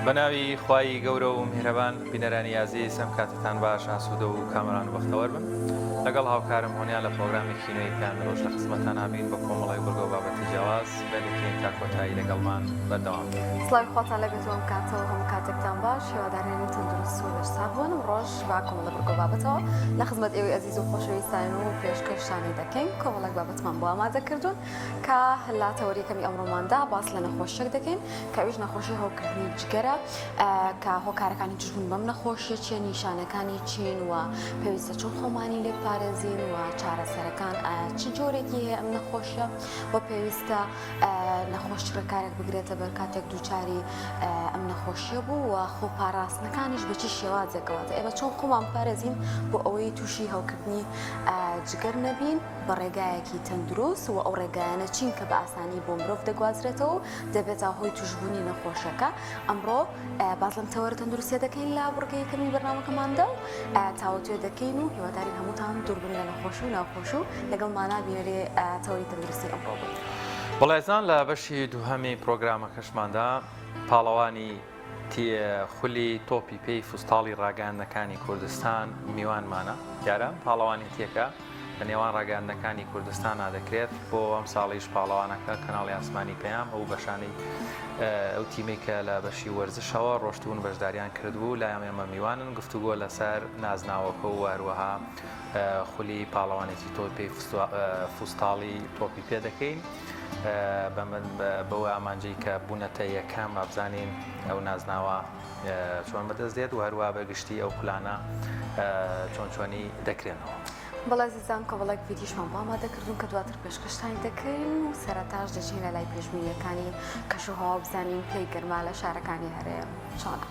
بەناوی خوای گەورە و میهرەبان بینەرانی ئازیز ئەم کاتتان باش ئاسوودە و کامەران و بەختەوەر بن لەگەڵ هاوکارم هۆنیا لە پرۆگرامێکی نوێی پەیامی ڕۆژ لە خزمەتان ئابین بە کۆمەڵێک بڕگە و بابەتی جیاواز بەدەکەین تا کۆتایی لەگەڵمان بەردەوام بن. سڵاوی خواتان لێبێت و ئەم کاتە و هەموو کاتێکتان باش هیوادارین تەندروست و لەش ساغ بن ڕۆژ بە کۆمەڵە بڕگە و بابەتەوە لە خزمەت ئێوەی ئەزیز و خۆشەویستاین و پێشکەشتانی دەکەین کۆمەڵێک بابەتمان بۆ ئامادە کردوون کە لە تەوەری یەکەمی ئەمڕۆماندا باس لە نەخۆشیەک دەکەین کە ئەویش نەخۆشی هەوکردنی جگەرە کە هۆکارەکانی توشبوون بەم نەخۆشیە چیە نیشانەکانی چین و پێویستە چۆن خۆمانی لێ پارێزین و چارەسەرەکان ئایا چ جۆرێکی هەیە ئەم نەخۆشیە و پێویستە نەخۆش چ ڕێکارێک بگرێتە بەر کاتێک دووچاری ئەم نەخۆشیە بوو و خۆپاراستنەکانیش بە چ شێوازێکەوەتە ئێمە چۆن خۆمان پارێزین بۆ ئەوەی تووشی هەوکردنی جگەر نەبین بە ڕێگایەکی تەندروست و ئەو ڕێگایانە چین کە بە ئاسانی بۆ مرۆڤ دەگوازرێتەوە و دەبێتە هۆی توشبوونی نەخۆشەکە. ئەمڕۆ باس لەم تەوەرە تەندروستیە دەکەین لە بڕگەی یەکەمی بەرنامەکەماندا و تاوتوێ دەکەین و هیوادارین هەمووتان دووربن لە نەخۆشی و ناخۆشی و لەگەڵمانا بینەری تەوەری تەندروستی ئەمڕۆ بن. بەڵێزان لە بەشی دووهەمی پرۆگرامەکەشماندا پاڵەوانی خولی تۆپی پێی فوستاڵی ڕاگەیاندنەکانی کوردستان میوانمانە دیارە پاڵەوانێتیەکە لە نێوان ڕاگەیاندنەکانی کوردستانا دەکرێت بۆ ئەم ساڵیش پاڵەوانەکە کەناڵی ئاسمانی پەیام ئەو بەشانەی ئەو تیمەی کە لە بەشی وەرزشەوە ڕۆشتبوون بەشداریان کردبوو لای ئێمە میوانن گفتوگۆ لەسەر نازناوەکە و هەروەها خولی پاڵەوانێتی تۆپی فوستاڵی تۆپی پێ دەکەین بەوە ئامانجەی کە بوونەتە یەکەم بابزانین ئەو نازناوە چۆن بەدەست دێت و هەروە بە گشتی ئەو خولانە چۆن چۆنی دەکرێنەوە. بەڵێ ئەزیزان کۆمەڵێک ڤیدیۆشمان بۆ ئامادە کردوون کە دواتر پێشکەشتانی دەکەین و سەرەتاش دەچینە لای پێشبینییەکانی کەشوهەوا بزانین پلەی گەرما لە شارەکانی هەرێم چۆنە.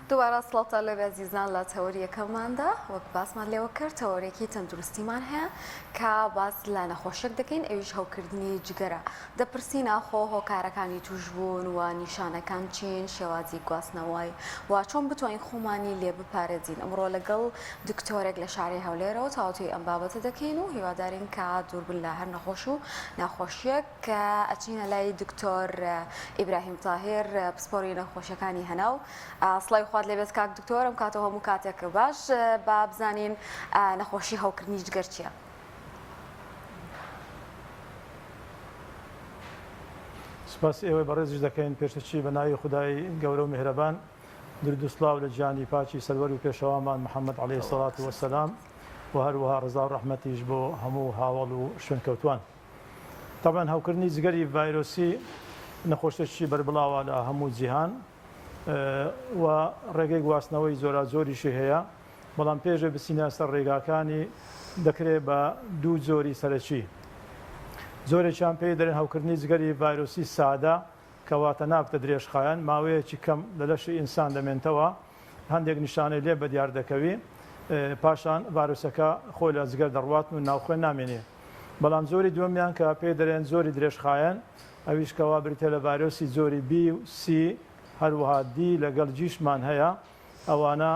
دووبارە سڵاوتان لێبێ ئەزیزان لە تەوەری یەکەمماندا وەک باسمان لێوە کرد تەوەرێکی تەندروستیمان هەیە کە باس لە نەخۆشیەک دەکەین ئەویش هەوکردنی جگەرە دەپرسین ئاخۆ هۆکارەکانی توشبوون و نیشانەکان چین، شێوازی گواستنەوەی و چۆن بتوانین خۆمانی لێ بپارێزین؟ ئەمڕۆ لەگەڵ دکتۆرێک لە شاری هەولێرەوە تاوتوێی ئەم بابەتە دەکەین و هیوادارین کە دووربن لە هەر نەخۆش و ناخۆشیەک. ئەچینە لای دکتۆر ئیبراهیم تاهیر پسپۆری نەخۆشیەکانی هەناو. سڵاوی خوات لێبێت کاک دکتۆر، ئەم کاتەوە هەموو کاتێک باش. با بزانین نەخۆشی هەوکردنی جگەر چییە؟ سوپاسی ئێوەی بەڕێزیش دەکەین پێشەکی بە ناوی خودای گەورە و میهرەبان. درود و سڵاو لە گیانی پاکی سەروەر و پێشەوامان محمد علیە الصلوە و السلام و هەروەها ڕەزا و ڕەحمەتیش بۆ هەموو هاوەڵ و شوێنکەوتوان. تەبعەن هەوکردنی جگەری ڤایرۆسی نەخۆشیەکی بەربڵاوە لە هەموو جیهان و ڕێگەی گواستنەوەی جۆراوجۆریشی هەیە، بەڵام پێش ئەوەی بچینە سەر ڕێگاکانی دەکرێت بە دوو جۆری سەرەکی. جۆرێکیان پێی دەرێن هەوکردنی جگەری ڤایرۆسی سادە کەواتە نابتە درێژخایەن، ماوەیەکی کەم لە لەشی ئینسان دەمێنتەوە، هەندێک نیشانەی لێ بەدیار دەکەوی، پاشان ڤایرۆسەکە خۆی لە جگەر دەڕواتن و ناو خوێن نامێنێ. بەڵام جۆری دووەمیان کە پێی دەرێن جۆری درێژخایەن، ئەویش کەوا بریتیە لە ڤایرۆسی جۆری بی و سی، هەروەها دی لەگەڵ جیشمان هەیە، ئەوانە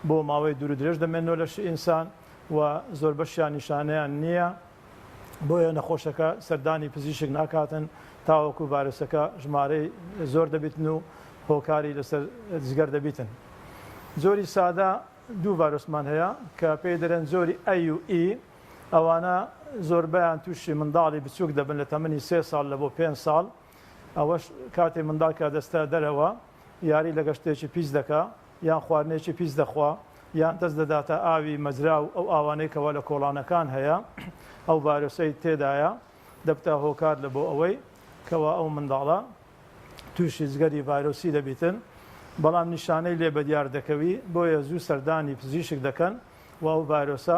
بۆ ماوەی دوور و درێژ دەمێننەوە لەشی ئینسان و زۆربەشیان نیشانەیان نییە، بۆیە نەخۆشەکە سەردانی پزیشک ناکاتن تاوەکو ڤایرۆسەکە ژمارەی زۆر دەبیتن و هۆکاری لەسەر جگەر دەبیتن. جۆری سادە دوو ڤایرۆسمان هەیە کە پێی دەرێن جۆری A و E، ئەوانە زۆربەیان تووشی منداڵی بچووک دەبن لە تەمەنی سێ ساڵ لە بۆ پێنج ساڵ، ئەوەش کاتێ منداڵ کە دەستە دەرەوە یاری لەگە شتێکی پیس دەکا یان خواردنێکی پیس دەخوا یان دەست دەداتە ئاوی مەجرا و ئەو ئاوانەی کەوا لە کۆڵانەکان هەیە ئەو ڤایرۆسەی تێدایە دەبتە هۆکار لە بۆ ئەوەی کەوا ئەو منداڵە تووشی جگەری ڤایرۆسی دەبیتن بەڵام نیشانەی لێ بەدیار دەکەوی بۆیە زوو سەردانی پزیشک دەکەن و ئەو ڤایرۆسە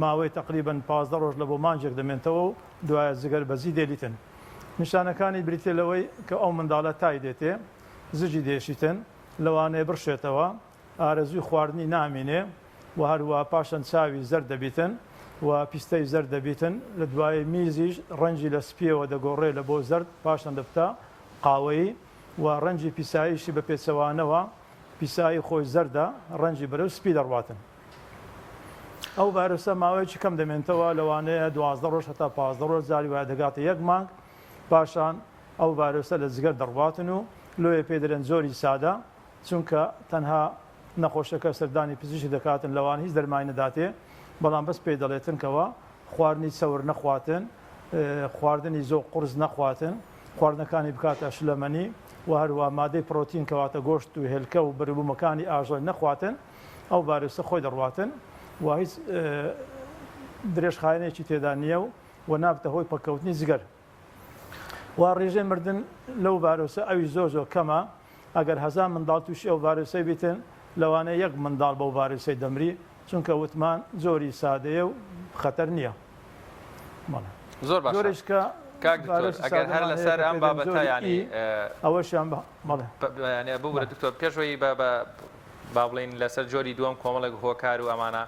ماوەی تەقریبەن 15 ڕۆژ لە بۆ مانگێک دەمێنتەوە و دوایە جگەر بەجی دێلیتن. نیشانەکانی بریتیە لەوەی کە ئەو منداڵە تای دێتێ، زگی دێشیتن، لەوانەیە بڕشێتەوە، ئارەزووی خواردنی نامینێ و هەروەها پاشان چاوی زەرد دەبیتن و پیستەی زەرد دەبیتن، لە دوایی میزیش ڕەنگی لە سپیەوە دەگۆڕێ لە بۆ زەرد پاشان دەبتە قاوەیی و ڕەنگی پیساییشی بە پێچەوانەوە پیسایی خۆی زەردە ڕەنگی بەرەو سپی دەڕواتن. ئەو ڤایرۆسە ماوەیەکی کەم دەمێنتەوە لەوانەیە 12 ڕۆژ هەتا 15 ڕۆژ جاری وایە دەگاتە یەک مانگ پاشان ئەو ڤایرۆسە لە جگەر دەڕواتن و لۆیە پێی دەرێن جۆری سادە چونکە تەنها نەخۆشەکە سەردانی پزیشک دەکاتن لەوان هیچ دەرمانی نەداتێ بەڵام بەس پێی دەڵێتن کەوا خواردنی چەور نەخواتن خواردنی زۆر قورس نەخواتن خواردنەکانی بکاتە شلەمەنی و هەروە مادەی پرۆتین کەواتە گۆشت و هێلکە و بەروبوومەکانی ئاژەڵ نەخواتن ئەو ڤایرۆسە خۆی دەڕواتن و هیچ درێژخایەنێکی تێدا نییە و و نابتە هۆی پەککەوتنی جگەر و ڕێژەی مردن لەو ڤایرۆسە ئەویش زۆر زۆر کەمە ئەگەر هەزار منداڵ تووشی ئەو ڤایرۆسەی بیتن لەوانەیە یەک منداڵ بەو ڤایرۆسەی دەمری چونکە وتمان جۆری سادەیە و خەتەر نییە. بەڵێ. زۆر باشە جۆرێک کە کاک دکتۆر ڤایرۆسی ئەگەر هەر سادەمان هەیە لەسەر کە ئەم پێی دەڵێن بابەتە جۆری یانی ئی ئەوەشیان بە بەڵێ. یانی ببورە دکتۆر پێش ئەوەی بە بە با بڵێین لەسەر جۆری دووەم کۆمەڵێک هۆکار و ئەمانە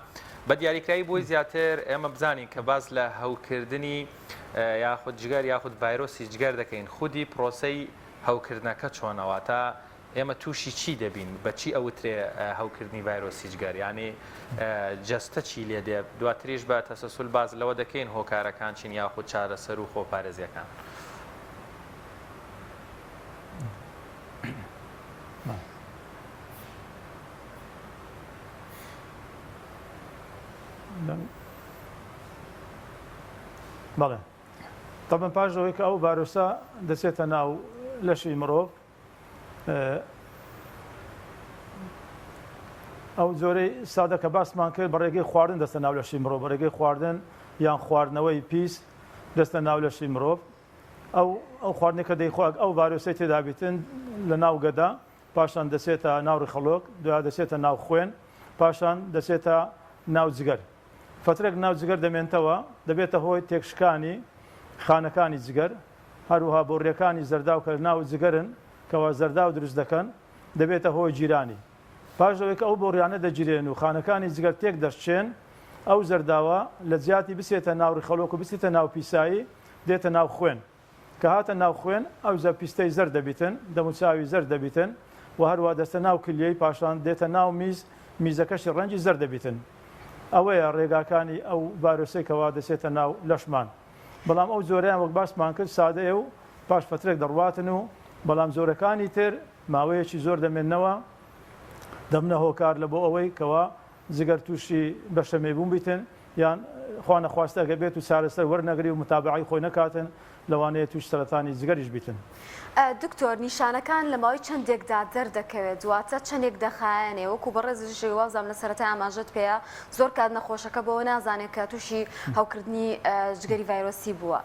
بە دیاریکراوی بۆی زیاتر ئێمە بزانین کە باس لە هەوکردنی یاخود جگەر یاخود ڤایرۆسی جگەر دەکەین خودی پرۆسەی هەوکردنەکە چۆنە واتە ئێمە تووشی چی دەبین بە چی ئەوترێ هەوکردنی ڤایرۆسی جگەر یانی جەستە چی لێ دێ دواتریش بە تەسەسول باس لەوە دەکەین هۆکارەکان چین یاخود چارەسەر و خۆپارێزیەکان. بەڵێ تەبەن پاش ئەوەی کە ئەو ڤایرۆسە دەچێتە ناو لەشی مرۆڤ ئەو جۆرەی سادە کە باسمان کرد بە ڕێگەی خواردن دەستە ناو لەشی مرۆڤ بە ڕێگەی خواردن یان خواردنەوەی پیس دەستە ناو لەشی مرۆڤ ئەو ئەو خواردنەی کە دەیخوا ئەو ڤایرۆسەی تێدا بیتن لە ناو گەدە پاشان دەچێتە ناو ڕیخەڵۆک دوای دەچێتە ناو خوێن پاشان دەچێتە ناو جگەر فەترەک ناو جگەر دەمێنتەوە دەبێتە هۆی تێکشکانی خانەکانی جگەر هەروەها بۆڕیەکانی زەرداو کە ناو جگەرن کەوا زەرداو دروست دەکەن دەبێتە هۆی گیرانی پاش ئەوەی کە ئەو بۆڕیانە دەگیرێن و خانەکانی جگەر تێک دەشچێن ئەو زەرداوە لە جیاتی بچێتە ناو ڕیخەڵۆک و بچێتە ناو پیسایی دێتە ناو خوێن کە هاتە ناو خوێن ئەوجا پیستەی زەرد دەبیتن دەموچاوی زەرد دەبیتن و هەروا دەستە ناو کلیەی پاشان دێتە ناو میز میزەکەشی ڕەنگی زەرد دەبیتن ئەوەیە ڕێگاکانی ئەو ڤایرۆسەی کەوا دەچێتە ناو لەشمان بەڵام ئەو جۆرەیان وەک باسمان کرد سادەیە و پاش فەترێک دەڕواتن و بەڵام جۆرەکانی تر ماوەیەکی زۆر دەمێننەوە دەبنە هۆکار لە بۆ ئەوەی کەوا جگەر تووشی بەشەمێبوون بیتن یان خوا نەخواستە ئەگەر بێت و چارەسەر وەرنەگری و متابەعەی خۆی نەکاتن لەوانەیە تووش سەرەتانی جگەریش بیتن. دکتۆر نیشانەکان لە ماوەی چەندێکدا دەردەکەوێت واتە چەندێک دەخایەنێ وەکو بەڕێزیش وابزانم لە سەرەتای ئاماژەت پێیا زۆر کات نەخۆشەکە بەوە نازانێت کە تووشی هەوکردنی جگەری ڤایرۆسی بووە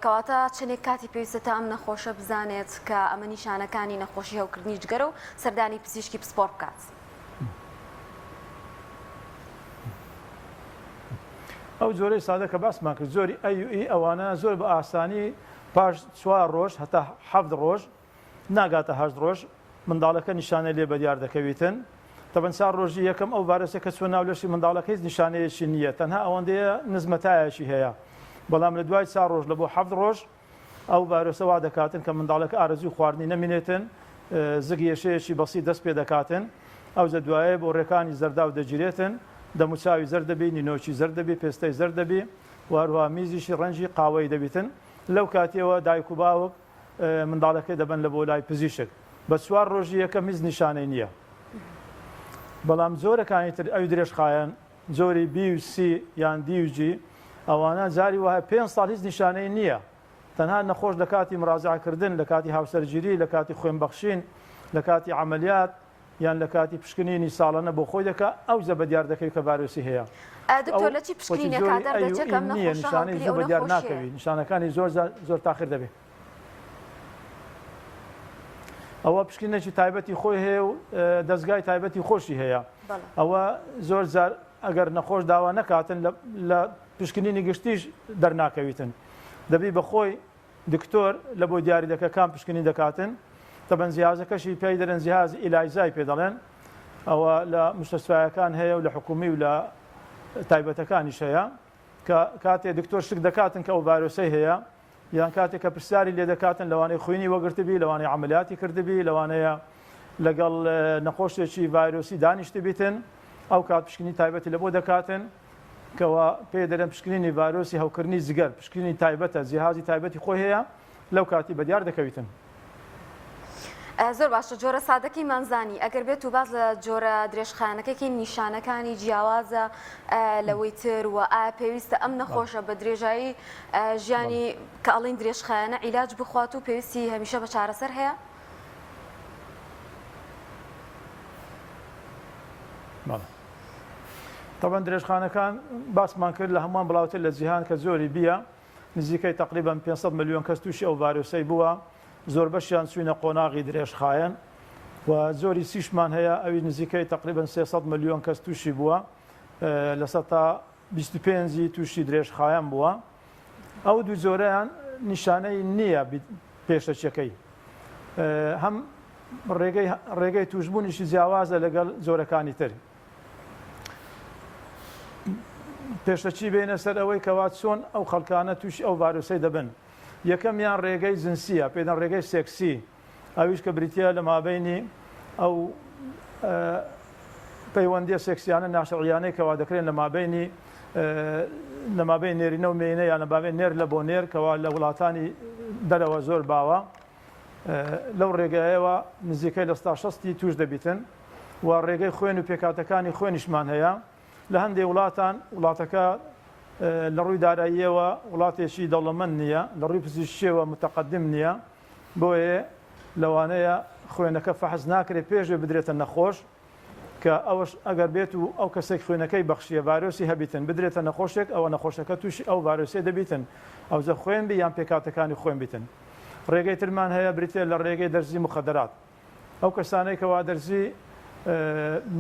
کەواتە چەندێک کاتی پێویستە تا ئەم نەخۆشە بزانێت کە ئەمە نیشانەکانی نەخۆشی هەوکردنی جگەرە و سەردانی پزیشکی پسپۆڕ بکات؟ ئەو جۆرەی سادە کە باسمان کرد جۆری A و E ئەوانە زۆر بە ئاسانی پاش چوار ڕۆژ هەتا حەفت ڕۆژ ناگاتە هەشت ڕۆژ منداڵەکە نیشانەی لێ بەدیار دەکەویتن تەبەن چوار ڕۆژی یەکەم ئەو ڤایرۆسە کە چوە ناو لەشی منداڵەکە هیچ نیشانەیەکی نییە تەنها ئەوەندەیە نزمەتایەکی هەیە بەڵام لە دوای چوار ڕۆژ لە بۆ حەفت ڕۆژ ئەو ڤایرۆسە وا دەکاتن کە منداڵەکە ئارەزووی خواردنی نەمینێتن، زگ یەشەیەکی بەسیت دەست پێ دەکاتن، ئەوجە دوایێ بۆڕیەکانی زەرداو دەگیرێتن، دەموچاوی زەرد دەبی، نینۆکی زەرد دەبی، پێستەی زەرد دەبی و هەروەها میزیشی ڕەنگی قاوەیی دەبیتن، لەو کاتیەوە دایک و باوک منداڵەکەی دەبەن لە بۆ لای پزیشک. بە چوار ڕۆژی یەکەم هیچ نیشانەی نییە. بەڵام جۆرەکانی تر ئەوی درێژخایەن جۆری بی و سی یان دی و جی ئەوانە جاری وایە پێنج ساڵ هیچ نیشانەی نییە تەنها نەخۆش لە کاتی مراجعە کردن لە کاتی هاوسەرگیری لە کاتی خوێن بەخشین لە کاتی عەمەلیات یان لە کاتی پشکنینی ساڵانە بۆ خۆی دەکا ئەوجە بەدیار دەکەوی کە ڤایرۆسی هەیە ئەو دکتۆر لە چی وەکی پشکنینێکا جۆری ئەی و دەردەچێ ئی کە ئەم نییە نەخۆشە نیشانەی هەڵگری زوو ئەو بەدیار نەخۆشیەیە؟ ناکەوی نیشانەکانی زۆر زۆر تاخیر دەبێ. ئەوە پشکنینێکی تایبەتی خۆی هەیە و دەزگای تایبەتی خۆشی هەیە ئەوە زۆر جار ئەگەر نەخۆش داوا نەکاتن لە پشکنینی گشتیش دەرناکەویتن دەبی بەخۆی دکتۆر لە بۆی دیاری دەکە کام پشکنین دەکاتن تەبەن جیهازەکەشی پێی دەرێن جیهاز ELISA ی پێ دەڵێن ئەوە لە مستەشفایەکان هەیە و لە حکومی و لە تایبەتەکانیش هەیە کە کاتێ دکتۆر شک دەکاتن کە ئەو ڤایرۆسەی هەیە یان کاتێک کە پرسیاری لێ دەکاتن لەوانەیە خوێنی وەگرتبی، لەوانەیە عەمەلیاتی کردبی، لەوانەیە لەگەڵ نەخۆشێکی ڤایرۆسی دانیشتبیتن، ئەو کات پشکنینی تایبەتی لە بۆ دەکاتن کەوا پێی دەلێن پشکنینی ڤایرۆسی هەوکردنی جگەر، پشکنینی تایبەتە، جیهازی تایبەتی خۆی هەیە، لەو کاتی بەدیار دەکەویتن. زۆر باشە جۆرە سادەکەیمان زانی ئەگەر بێت و باس لە جۆرە درێژخایەنەکەی کەین نیشانەکانی جیاوازە لەوەی تر و ئایا پێویستە ئەم نەخۆشە بە درێژایی ژیانی کە ئەڵین درێژخایەنە عیلاج بخوات و پێویستی هەمیشە بە چارەسەر هەیە؟ تەبەن درێژخانەکان باسمان کرد لە هەمووان بڵاوتر لە جیهان کە جۆری بیە نزیکەی تەقریبەن 500 ملیۆن کەس تووشی ئەو ڤایرۆسەی بووە زۆربەشیان چوینە قۆناغی درێژخایەن و جۆری سیشمان هەیە ئەوی نزیکەی تقریبا 300 ملیۆن کەس تووشی بووە لە سەتا 25 ی تووشی درێژخایەن بووە ئەو دوو جۆرەیان نیشانەی نییە پێشەکیەکەی هەم ڕێگەی ڕێگەی توشببوونیشی جیاوازە لەگەڵ جۆرەکانی تر پێشەکی بێنە سەر ئەوەی کەوا چۆن ئەو خەڵکانە تووشی ئەو ڤایرۆسەی دەبن یەکەمیان ڕێگەی جنسیە پێدەن ڕێگەی سێکسی ئەویش کە بریتە لە مابینی ئەو پەیوەندیە سێکسیانە ناشرعیانەی کەوا دەکرێن لە مابینی لە مابین نێرینە و مێینە یان لە مابین نێر لە بۆ نێر کەوا لە وڵاتانی دەرەوە زۆر باوە لەو ڕێگایەوە نزیکەی لە ستا شەستی توش دەبیتن و ڕێگەی خوێن و پێکهاتەکانی خوێنیشمان هەیە لە هەندێک وڵاتان وڵاتەکە لە ڕووی داراییەوە وڵاتێکی دەوڵەمەند نییە لە ڕووی پزیشکیەوە متەقدم نییە بۆیە لەوانەیە خوێنەکە فەحس ناکرێت پێش بدرێتە نەخۆش کە ئەوەش ئەگەر بێت و ئەو کەسێک خوێنەکەی بەخشیە ڤایرۆسی هەبیتن بدرێتە نەخۆشێک ئەوە نەخۆشەکە تووشی ئەو ڤایرۆسیە دەبیتن ئەوجە خوێن بی یان پێکهاتەکانی خوێن بیتن ڕێگەی ترمان هەیە بریتیە لە ڕێگەی دەرزی مخدرات ئەو کەسانەی کەوا دەرزی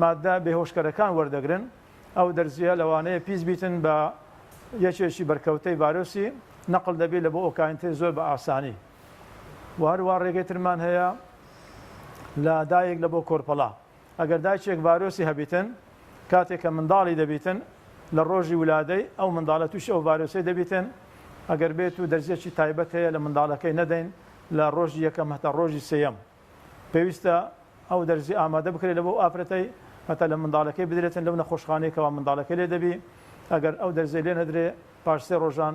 مادە بێهۆشکەرەکان وەردەگرن ئەو دەرزیە لەوانەیە پیس بیتن بە یەکێکی بەرکەوتەی ڤایرۆسی نەقل دەبێت لە بۆ ئۆکاینتر زۆر بە ئاسانی و هەروە ڕێگەی ترمان هەیە لە دایک لە بۆ کۆرپەڵە ئەگەر دایکێک ڤایرۆسی هەبیتن کاتێک کە منداڵی دەبیتن لە ڕۆژی ولادەی ئەو منداڵە تووشی ئەو ڤایرۆسەی دەبیتن ئەگەر بێت و دەرزیەکی تایبەت هەیە لە منداڵەکەی نەدەین لە ڕۆژی یەکەم هەتا ڕۆژی سێیەم پێویستە ئەو دەرزی ئامادە بکرێت لە بۆ ئافرەتەی هەتا لە منداڵەکەی بدرێتن لەو نەخۆشخانەی کەوا منداڵەکەی لێ دەبی ئەگەر ئەو دەرزی لێ نەدرێ پاش سێ ڕۆژان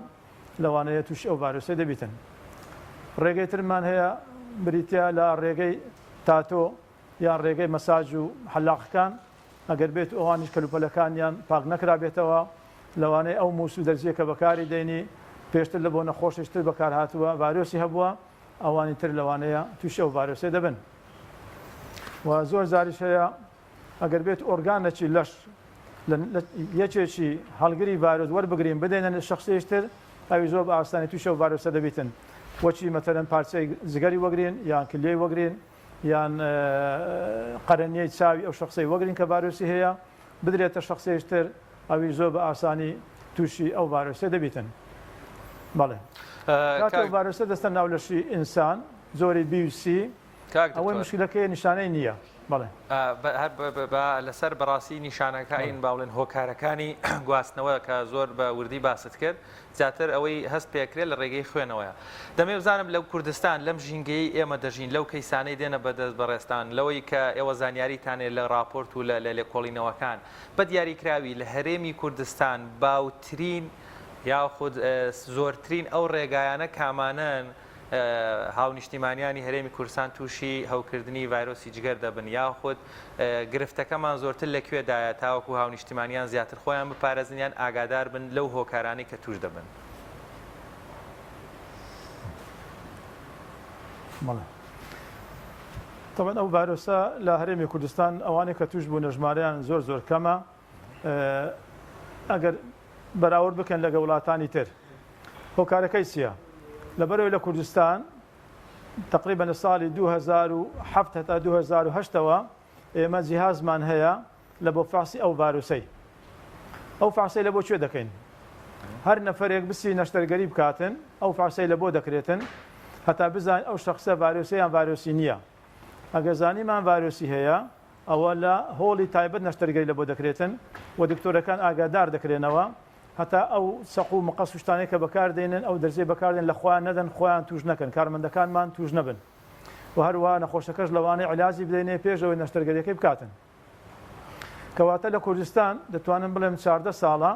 لەوانەیە تووشی ئەو ڤایرۆسەی دەبیتن. ڕێگەی ترمان هەیە بریتیە لە ڕێگەی تاتۆ یان ڕێگەی مەساج و حەلاقەکان ئەگەر بێت و ئەوانیش کەلوپەلەکانیان پاک نەکرابێتەوە لەوانەیە ئەو موس و دەرزیە کە بەکاری دێنی پێشتر لە بۆ نەخۆشێکی تر بەکارهاتووە ڤایرۆسی هەبووە ئەوانی تر لەوانەیە تووشی ئەو ڤایرۆسە دەبن و زۆر جاریش هەیە ئەگەر بێت ئۆرگانێکی لەش یەکێکی هەڵگری ڤایرۆس وەربگرین بدەینە شخصێکی تر ئەوی زۆر بە ئاسانی تووشی ئەو ڤایرۆسە دەبیتن وەچی مەتەلەن پارچەی جگەری وەگرین یان کلیەی وەگرین یان قەرەنیەی چاوی ئەو شخصەی وەگرین کە ڤایرۆسی هەیە بدرێتە شخصێکی تر ئەوی زۆر بە ئاسانی تووشی ئەو ڤایرۆسە دەبیتن بەڵێ کاتێ ڤایرۆسە دەستە ناو لەشی ئینسان جۆری بی و سی کاک ئەوەی دکتۆر. مشکلەکەیە نیشانەی نییە بەڵێ. هەر بە لەسەر بەڕاستی نیشانەکاین با بڵێن هۆکارەکانی گواستنەوە کە زۆر بە وردی باست کرد زیاتر ئەوەی هەست پێکرێت لە ڕێگەی خوێنەوەیە دەمێ بزانم لەو کوردستان لەم ژینگەیەی ئێمە دەژین لەو کەیسانەی دێنە بەدەست بەڕێزتان لەوەی کە ئێوە زانیاریتانێ لە ڕاپۆرت و لە لە لێکۆڵینەوەکان بە دیاریکراوی لە هەرێمی کوردستان باوترین یاخود زۆرترین ئەو ڕێگایانە کامانەن هاونیشتیمانیانی هەرێمی کوردستان تووشی هەوکردنی ڤایرۆسی جگەر دەبن یاخود گرفتەکەمان زۆرتر لە کوێدایە تاوەکو هاونیشتیمانیان زیاتر خۆیان بپارێزن یان ئاگادار بن لەو هۆکارانەی کە تووش دەبن؟ بەڵێ تەبعەن ئەو ڤایرۆسە لە هەرێمی کوردستان ئەوانەی کە تووش بوونە ژمارەیان زۆر زۆر کەمە ئەگەر بەراورد بکەن لەگە وڵاتانی تر هۆکارەکەی چییە؟ لەبەرئەوەی لە کوردستان تقریبا لە ساڵی 2007 هەتا 2008ەوە ئێمە جیهازمان هەیە لە بۆ فەحسی ئەو ڤایرۆسەی ئەو فەحسەی لە بۆ کوێ دەکەین هەر نەفەرێک بچی نەشتەرگەری بکاتن ئەو فەحسەی لە بۆ دەکرێتن هەتا بزانین ئەو شخصە ڤایرۆسە یان ڤایرۆسی نییە ئەگەر زانیمان ڤایرۆسی هەیە ئەوە لە هۆڵی تایبەت نەشتەرگەری لە بۆ دەکرێتن و دکتۆرەکان ئاگادار دەکرێنەوە هەتا ئەو چەقو و مقەس و شتانەی کە بەکار دێنن ئەو دەرزیەی بەکار دێنن لە خۆیان نەدەن خۆیان توش نەکەن کارمەندەکانمان توش نەبن و هەروەها نەخۆشەکەش لەوانەیە عیلاجی بدەینێ پێش ئەوەی نەشتەرگەریەکەی بکاتن کەواتە لە کوردستان دەتوانم بڵێم 14 ساڵە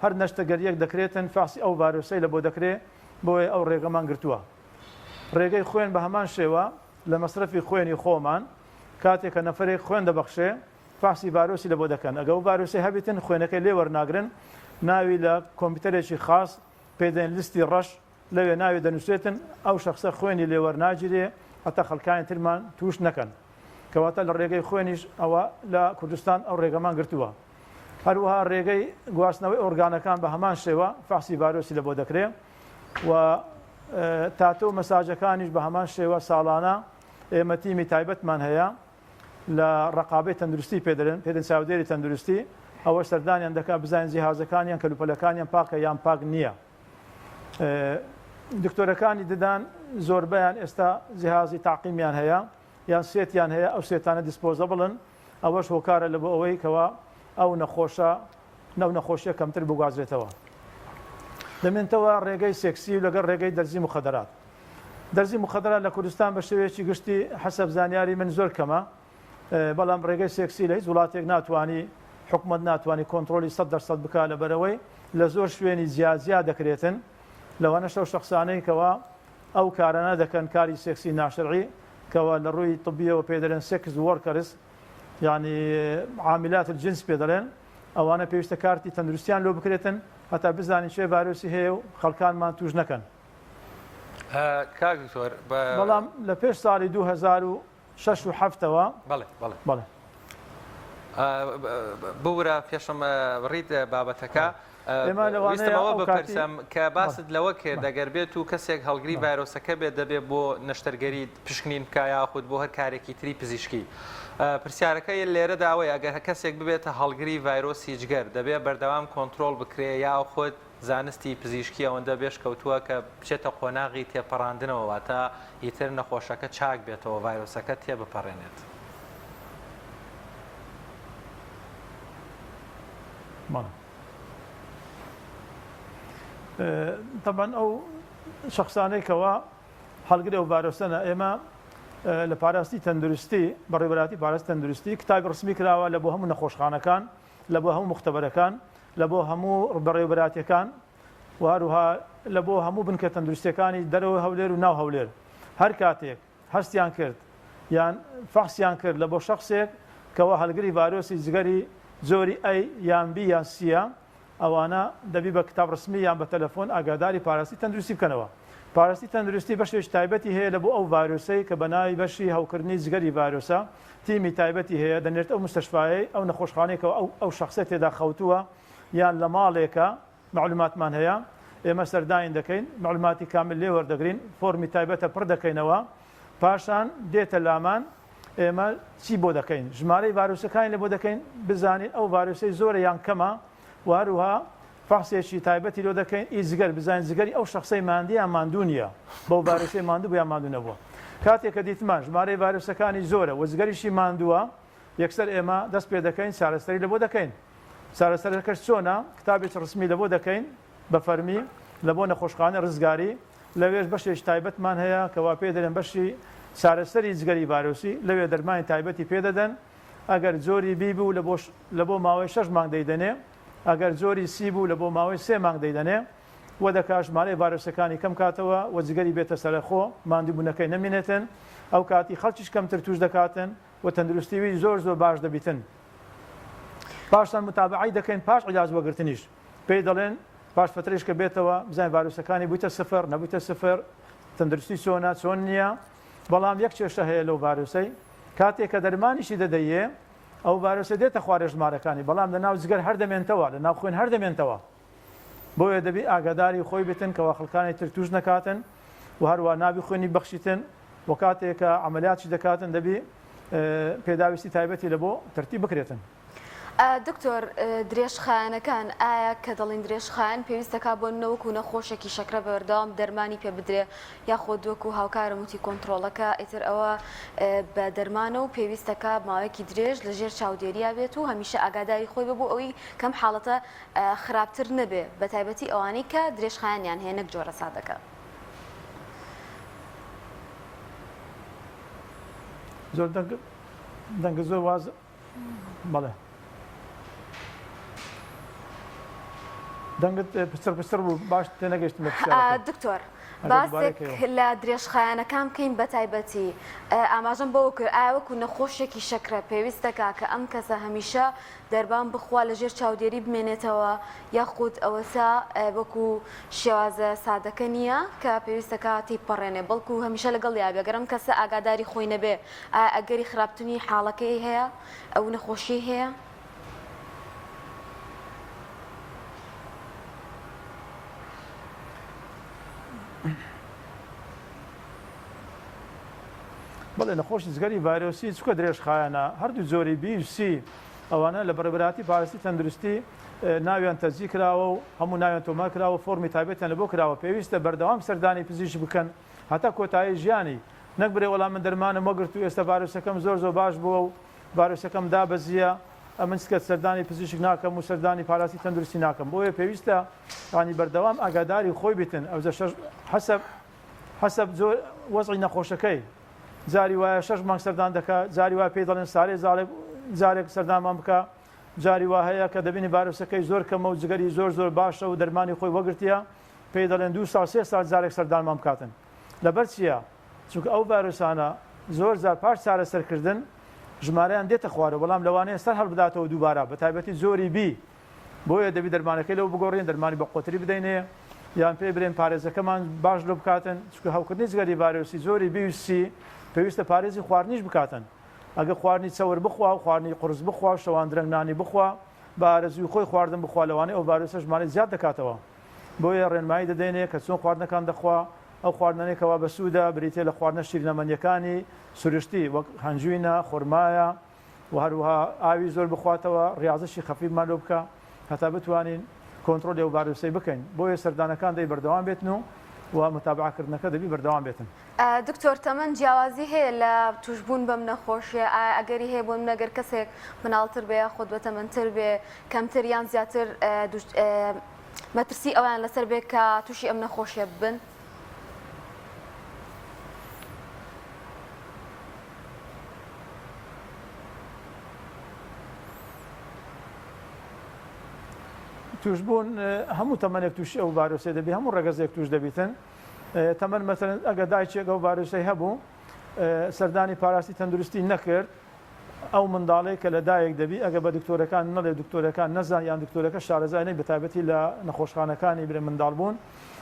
هەر نەشتەگەریەک دەکرێتن فەحسی ئەو ڤایرۆسەی لە بۆ دەکرێ بۆیە ئەو ڕێگەمان گرتووە ڕێگەی خوێن بە هەمان شێوە لە مەسرەفی خوێنی خۆمان کاتێک کە نەفەرێک خوێن دەبەخشێ فەحسی ڤایرۆسی لە بۆ دەکەن ئەگە ئەو ڤایرۆسەی هەبیتن خوێنەکەی لێ وەرناگرن ناوی لە کۆمپیوتەرێکی خاص پێ دەێن لیستی ڕەش لەوێ ناوی دەنووسێتن ئەو شەخسە خوێنی لێ وەرناگیرێ هەتا خەڵکانی ترمان تووش نەکەن کەواتە لە ڕێگەی خوێنیش ئەوە لە کوردستان ئەو ڕێگەمان گرتووە هەروەها ڕێگەی گواستنەوەی ئۆرگانەکان بە هەمان شێوە فەحسی ڤایرۆسی لە بۆ دەکرێ و تاتۆ و مەساجەکانیش بە هەمان شێوە ساڵانە ئێمە تیمی تایبەتمان هەیە لە ڕەقابەی تەندروستی پێ دەرێن پێ دەن چاودێری تەندروستی ئەوە سەردانیان دەکات بزانین جیهازەکانیان کەلوپەلەکانیان پاکە یان پاک نییە دکتۆرەکانی ددان زۆربەیان ئێستا جیهازی تاقیمیان هەیە یان سێتیان هەیە ئەو سێتانە disposable ن ئەوەش هۆکارە لە بۆ ئەوەی کەوا ئەو نەخۆشە ئەو نەخۆشیە کەمتر بگوازرێتەوە. دەمێنتەوە ڕێگەی سێکسی و لەگەڵ ڕێگەی دەرزی موخەدەرات. دەرزی موخەدەرات لە کوردستان بە شێوەیەکی گشتی حەسەب زانیاری من زۆر کەمە، بەڵام ڕێگەی سێکسی لە هیچ وڵاتێک ناتوانی حکومەت ناتوانی کۆنتڕۆلی 100% بکا لەبەرئەوەی لە زۆر شوێنی جیا جیا دەکرێتن لەوانەش ئەو شەخسانەی کەوا ئەو کارانە دەکەن کاری سێکسی ناشەرعی کەوا لە ڕووی طبیەوە پێ دەلێن sex workers یانی عاملات الجنس پێ دەڵێن ئەوانە پێویستە کارتی تەندروستیان لۆ بکرێتن هەتا بزانین چێ ڤایرۆسی هەیە و خەڵکانمان توش نەکەن. کاک دکتۆر بە. بەڵام لە پێش ساڵی 2006 و حەفتەوە. بەڵێ بەڵێ. بەڵێ. ببورە پێشم بڕیت بابەتەکە. ئێمە لەوانەیە ویستم ئەوە ئەو کاتی بپرسم کە بەڵێ. باست لەوە کرد بەڵێ. ئەگەر بێت و کەسێک هەڵگری بەڵێ. ڤایرۆسەکە بێت دەبێت بۆ نەشتەرگەری پشکنین بکا یاخود بۆ هەر کارێکی تری پزیشکی پرسیارەکە لێرەدا ئەوەیە ئەگەر کەسێک ببێتە هەڵگری ڤایرۆسی جگەر دەبێت بەردەوام کۆنترۆڵ بکرێ یاخود زانستی پزیشکی ئەوەندە بێشکەوتووە کە بچێتە قۆناغی تێپەڕاندنەوە واتە ئیتر نەخۆشەکە چاک بێتەوە ڤایرۆسەکە تێبپەڕێنێت؟ بەڵێ تەبعەن ئەو شەخسانەی کەوا هەڵگری ئەو ڤایرۆسەنە ئێمە لە پاراستنی تەندروستی بەڕێوەبەرایەتی پاراستنی تەندروستی کتابی ڕسمی کراوە لە بۆ هەموو نەخۆشخانەکان لە بۆ هەموو مختبەرەکان لە بۆ هەموو بەڕێوەبەرایەتیەکان و هەروها لە بۆ هەموو بنکە تەندروستیەکانی دەرەوەی هەولێر و ناو هەولێر هەر کاتێک هەستیان کرد یان فەحسیان کرد لە بۆ شەخسێک کەوا هەلگری ڤایرۆسی جگەری جۆری A یان B یان C یە. ئەوانە دەبی بە کتاب ڕسمی یان بە تەلەفۆن ئاگاداری پاراستی تەندروستی بکەنەوە. پاراستی تەندروستی بەشێکی تایبەتی هەیە لە بۆ ئەو ڤایرۆسەی کە بە ناوی بەشی هەوکردنی جگەری ڤایرۆسە، تیمی تایبەتی هەیە دەنێرێتە ئەو مستەشفایەی ئەو نەخۆشخانەی کە ئەو ئەو شەخسە تێدا خەوتووە یان لە ماڵێکە مەعلوماتمان هەیە ئێمە سەردانی دەکەین مەعلوماتی کامل لێ وەردەگرین فۆرمی تایبەتە پڕ دەکەینەوە پاشان دێتە لامان ئێمە چی بۆ دەکەین ژمارەی ڤایرۆسەکانی لە بۆ دەکەین بزانین ئەو ڤایرۆسەی زۆرە یان کەمە و هەروها فەحسێکی تایبەتی لۆ دەکەین ئی جگەر بزانین جگەری ئەو شەخسەی ماندی یان ماندوو نییە بەو ڤایرۆسەی ماندوو بوو یان ماندوو نەبووە کاتێک کە دیتمان ژمارەی ڤایرۆسەکانی زۆرە و جگەریشی ماندووە یەکسەر ئێمە دەست پێ دەکەین چارەسەری لە بۆ دەکەین چارەسەرەکەش چۆنە کتابێکی ڕسمی لە بۆ دەکەین بە فەرمی لە بۆ نەخۆشخانەی ڕزگاری لەوێش بەشێکی تایبەتمان هەیە کەوا پێی دەلێن بەشی چارەسەری جگەری ڤایرۆسی، لەوێ دەرمانی تایبەتی پێ دەدەن، ئەگەر جۆری بی بوو لە بۆ لە بۆ ماوەی شەش مانگ دەیدەنێ، ئەگەر جۆری سی بوو لە بۆ ماوەی سێ مانگ دەیدەنێ و دەکا ژمارەی ڤایرۆسەکانی کەم کاتەوە و جگەری بێتە سەرەخۆ، ماندووبوونەکەی نەمینێتن، ئەو کاتی خەڵکیش کەمتر تووش دەکاتن و تەندروستی وی زۆر زۆر باش دەبیتن. پاشان متابەعەی دەکەین پاش عیلاج وەگرتنیش. پێی دەڵێن پاش فەترەیش کە بێتەوە بزانین ڤایرۆسەکانی بوویتە سفر نەبوویتە سفر تەندروستی چۆنە چۆن نییە بەڵام یەک کێشە هەیە لەو ڤایرۆسەی کاتێک کە دەرمانیشی دەدەیێ ئەو ڤایرۆسە دێتە خوارێ ژمارەکانی بەڵام لە ناو جگەر هەر دەمێنتەوە لە ناو خوێن هەر دەمێنتەوە بۆیە دەبی ئاگاداری خۆی بتن کەوا خەڵکانی تر توش نەکاتن و هەروە نابی خوێنی بەخشیتن و کاتێک کە عملیاتش دەکاتن دەبی پێداویستی تایبەتی لە بۆ تەرتیب بکرێتن. دکتۆر درێژخایەنەکان ئایا کە دەڵین درێژخایەن پێویستەکا بۆ نمونە وەکو نەخۆشێکی شەکرە بەردەوام دەرمانی پێ بدرێ یاخود وەکو هاوکارم وتی کۆنتڕۆڵەکە ئیتر ئەوە بە دەرمانە و پێویستەکا ماوەیەکی درێژ لە ژێر چاودێریا بێت و هەمیشە ئاگاداری خۆی بێ بۆ ئەوی کەم حاڵەتە خراپتر نەبێ بە تایبەتی ئەوانەی کە درێژخایەنیان هەیە نەک جۆرە سادەکە. زۆر دەنگ دەنگە زۆر واز بەڵێ دەنگت پچڕ پچڕ بوو باش تێنەگەشتم لە پرسیارەکەت. دکتۆر ئەگەر دووبارەی باسێک کەیەوە. لە درێژخایەنەکان بکەین بە تایبەتی ئاماژەم بەوە کرد ئایا وەکو نەخۆشێکی شەکرە پێویست دەکا کە ئەم کەسە هەمیشە دەربان بخوا لە ژێر چاودێری بمێنێتەوە یاخود ئەوەسا وەکو شێوازە سادەکە نییە کە پێویستەکە تێیپەڕێنێ بەڵکو هەمیشە لەگەڵیا بێ گەر ئەم کەسە ئاگاداری خۆی نەبێ ئایا ئەگەری خراپتنی حاڵەکەی هەیە؟ ئەو نەخۆشیەی هەیە؟ بەڵێ نەخۆشی جگەری ڤایرۆسی چکە درێژخایەنە هەردوو جۆری بی و سی ئەوانە لە بەڕێوەبەرایەتی پارێزی تەندروستی ناویان تەسجیل کراوە و هەموو ناویان تۆمار کراوە فۆرمی تایبەتیان لە بۆ کراوە پێویستە بەردەوام سەردانی پزیشک بکەن هەتا کۆتایی ژیانی نەک برێ وەڵا من دەرمانم وەگرت و ئێستا ڤایرۆسەکەم زۆر زۆر باش بووە و ڤایرۆسەکەم دابەزییە ئەمن چکە سەردانی پزیشک ناکەم و سەردانی پاراستی تەندروستی ناکەم بۆیە پێویستە یانی بەردەوام ئاگاداری خۆی بیتن ئەوجە شەش حەسەب حەسەب زۆر وەزعی نەخۆشەکەی جاری وایە شەش مانگ سەردان دەکا جاری وایە پێی دەڵێن سارێ زاڵێک جارێک سەردانمان بکە جاری وا هەیە کە دەبینی ڤایرۆسەکەی زۆر کەمە و جگەری زۆر زۆر باشە و دەرمانی خۆی وەگرتیە پێی دەڵێن دوو ساڵ سێ ساڵ جارێک سەردانمان بکاتن لەبەر چیە؟ چونکە ئەو ڤایرۆسانە زۆر جار پاش چارەسەرکردن ژمارەیان دێتە خوارەوە بەڵام لەوانەیە سەر هەڵبداتەوە دووبارە بەتایبەتی جۆری بی بۆیە دەبی دەرمانەکەی لەو بگۆڕین دەرمانی بە قۆتری بدەینێ یان پێی بلێن پارێزەکەمان باش لۆ بکاتن چونکە هەوکردنی جگەری ڤایرۆسی جۆری بی و سی پێویستە پارێزی خواردنیش بکاتن ئەگە خواردنی چەور بخوا و خواردنی قورس بخوا و شەوان درەنگ نانی بخوا بە ئارەزووی خۆی خواردن بخوا لەوانەیە ئەو ڤایرۆسە ژمارەی زیاد دەکاتەوە بۆیە ڕێنمایی دەدەینێ کە چۆن خواردنەکان دەخوا، ئەو خواردنانەی کەوا بەسوودە بریتیە لە خواردنە شیرینەمەنیەکانی سروشتی وەک هەنجوینە، خورمایە و هەروەها ئاوی زۆر بخواتەوە، ڕیازەشی خەفیفمان لۆ بکا هەتا بتوانین کۆنترۆلی ئەو ڤایرۆسەی بکەین، بۆیە سەردانەکان دەبی بەردەوام بێتن و و متابعە کردنەکە دەبی بەردەوام بێتن. دکتۆر تەمەن جیاوازی هەیە لە توشبوون بەم نەخۆشیە ئایا ئەگەری هەیە بۆ نمونە گەر کەسێک مناڵتر بێ یاخود بەتەمەنتر بێ کەمتر یان زیاتر مەترسی ئەویان لەسەر بێ کە تووشی ئەم نەخۆشیە ببن؟ توشبوون هەموو تەمەنێک تووشی ئەو ڤایرۆسێ دەبی هەموو ڕەگەزێک توش دەبیتن تەمەن مەسەلەن ئەگەر دایکێک ئەو ڤایرۆسەی هەبوو سەردانی پاراستی تەندروستی نەکرد ئەو منداڵەی کە لە دایک دەبی ئەگەر بە دکتۆرەکان نەڵێ دکتۆرەکان نەزان یان دکتۆرەکە شارەزای نەبی بەتایبەتی لە نەخۆشخانەکانی برێ منداڵ بوون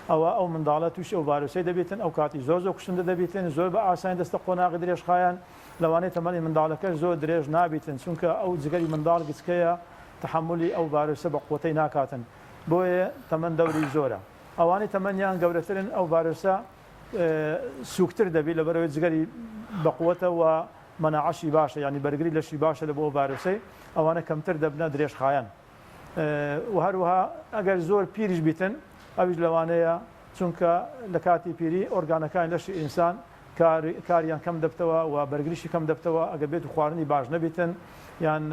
ئەوە ئەو منداڵە تووشی ئەو ڤایرۆسەی دەبیتن ئەو کاتی زۆر زۆر کوشندە دەبیتن زۆر بە ئاسانی دەستە قۆناغی درێژخایەن لەوانەیە تەمەنی منداڵەکەش زۆر درێژ نابیتن چونکە ئەو جگەری منداڵ گچکەیە تەحەمولی ئەو ڤایرۆسە بە قوەتەی ناکاتن بۆیە تەمەن دەوری زۆرە ئەوانەی تەمەنیان گەورەترن ئەو ڤایرۆسە سوکتر دەبی لەبەرئەوەی جگەری بەقوەتە و مەناعەشی باشە یانی بەرگری لەشی باشە لە بۆ ئەو ڤایرۆسەی ئەوانە کەمتر دەبنە درێژخایەن و هەروەها ئەگەر زۆر پیریش بیتن ئەویش لەوانەیە چونکە لە کاتی پیری ئۆرگانەکانی لەشی ئینسان کاریان کەم دەبتەوە و بەرگریشی کەم دەبتەوە ئەگەر بێت و خواردنی باش نەبیتن یان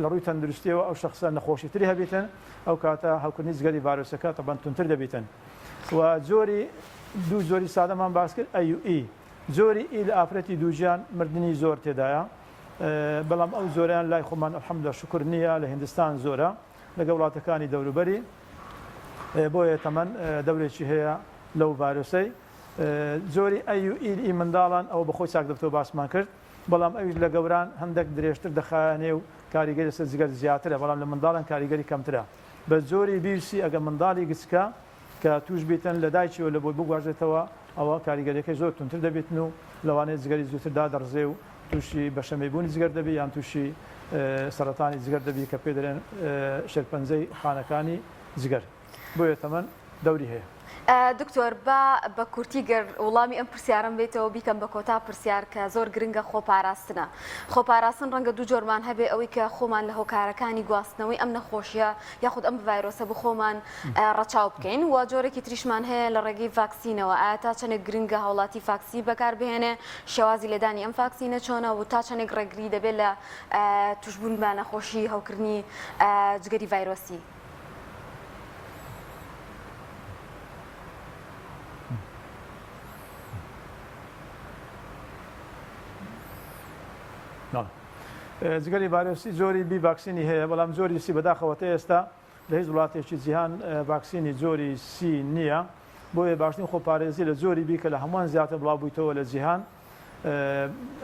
لە ڕووی تەندروستیەوە ئەو شخصە نەخۆشی تری هەبیتن ئەو کاتە هەوکردنی جگەری ڤایرۆسەکە تەبەن توندتر دەبیتن و جۆری دوو جۆری سادەمان باس کرد A و E جۆری E لە ئافرەتی دووگیان مردنی زۆر تێدایە بەڵام ئەو جۆرەیان لای خۆمان الحمدلله شکر نییە لە هندستان زۆرە لەگە وڵاتەکانی دەوروبەری بۆیە تەمەن دەورێکی هەیە لەو ڤایرۆسەی جۆری A و E ئی منداڵان ئەوە بەخۆی چاک دەبتەوە باسمان کرد بەڵام ئەویش لە گەوران هەندێک درێژتر دەخایەنێ و کاریگەری لەسەر جگەر زیاترە بەڵام لە منداڵان کاریگەری کەمترە بە جۆری B و C ئەگەر منداڵی گچکە کە توش بیتن لە دایکیەوە لە بۆی بگوازێتەوە ئەوە کاریگەریەکەی زۆر توندتر دەبیتن و لەوانەیە جگەری زووتر دادەڕزێ و توشی بەشەمەی بوونی جگەر دەبی یان توشی سەرەتانی جگەر دەبی کە پێ دەرێن شێرپەنجەی خانەکانی جگەر بۆیە تەمەن دەوری هەیە. دکتۆر با بە کورتی گەر وڵامی ئەم پرسیارەم بێتەوە بیکەم بە کۆتا پرسیار کە زۆر گرنگە خۆپاراستنە. خۆپاراستن ڕەنگە دوو جۆرمان هەبێ ئەوەی کە خۆمان لە هۆکارەکانی گواستنەوەی ئەم نەخۆشیە یاخود ئەم ڤایرۆسە بۆ خۆمان ڕەچاو بکەین و جۆرێکی تریشمان هەیە لە ڕێگەی ڤاکسینەوە ئایا تا چەندێک گرنگە هاوڵاتی ڤاکسین بەکاربهێنێ شێوازی لێدانی ئەم ڤاکسینە چۆنە و تا چەندێک ڕێگری دەبێت لە توشبوون بە نەخۆشی هەوکردنی جگەری ڤایرۆسی؟ جگەری ڤایرۆسی جۆری B ڤاکسینی هەیە، بەڵام جۆری C بەداخەوە تا ئێستا لە هیچ وڵاتێکی جیهان ڤاکسینی جۆری C نییە، بۆیە باشترین خۆپارێزی لە جۆری B کە لە هەمووان زیاتر بڵاوبوویتەوە لە جیهان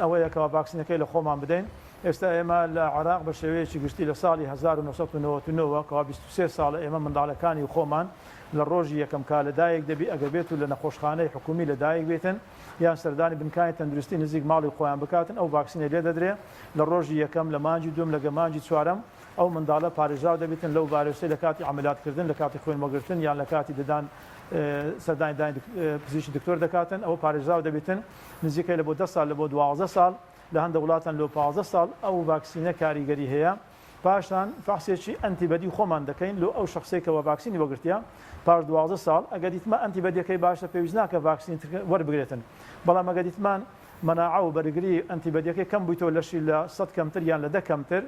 ئەوەیە کەوا ڤاکسینەکەی لە خۆمان بدەین. ئێستا ئێمە لە عێراق بە شێوەیەکی گشتی لە ساڵی 1999 وە کەوا 23 ساڵە ئێمە منداڵەکانی خۆمان لە ڕۆژی یەکەم کا لە دایک دەبی ئەگەر بێت و لە نەخۆشخانەی حکومی لە دایک بێتن یان سەردانی بنکانی تەندروستی نزیک ماڵی خۆیان بکاتن ئەو ڤاکسینە لێ دەدرێ لە ڕۆژی یەکەم لە مانگی دووەم لەگە مانگی چوارەم ئەو منداڵە پارێزراو دەبیتن لەو ڤایرۆسەی لە کاتی عەمەلیات کردن لە کاتی خوێن وەگرتن یان لە کاتی ددان سەردانی دانی پزیشکی دکتۆر دەکاتن ئەوە پارێزراو دەبیتن نزیکەی لە بۆ دە ساڵ لە بۆ 12 ساڵ لە هەندە وڵاتان لۆ 15 ساڵ ئەو ڤاکسینە کاریگەری هەیە پاشان فەحسێکی antibody خۆمان دەکەین لۆ ئەو شخصێک کەەوە ڤاکسینی وەگرتیە پاش 12 ساڵ ئەگە دیتمە antibody ەکەی باشە پێویست ناکە ڤاکسینی تر وەربگرێتن بەڵام ئەگە دیتمان مەناعە و بەرگری antibody ەکەی کەم بوویتەوە لەشی لە سەد کەمتر یان لە دە کەمتر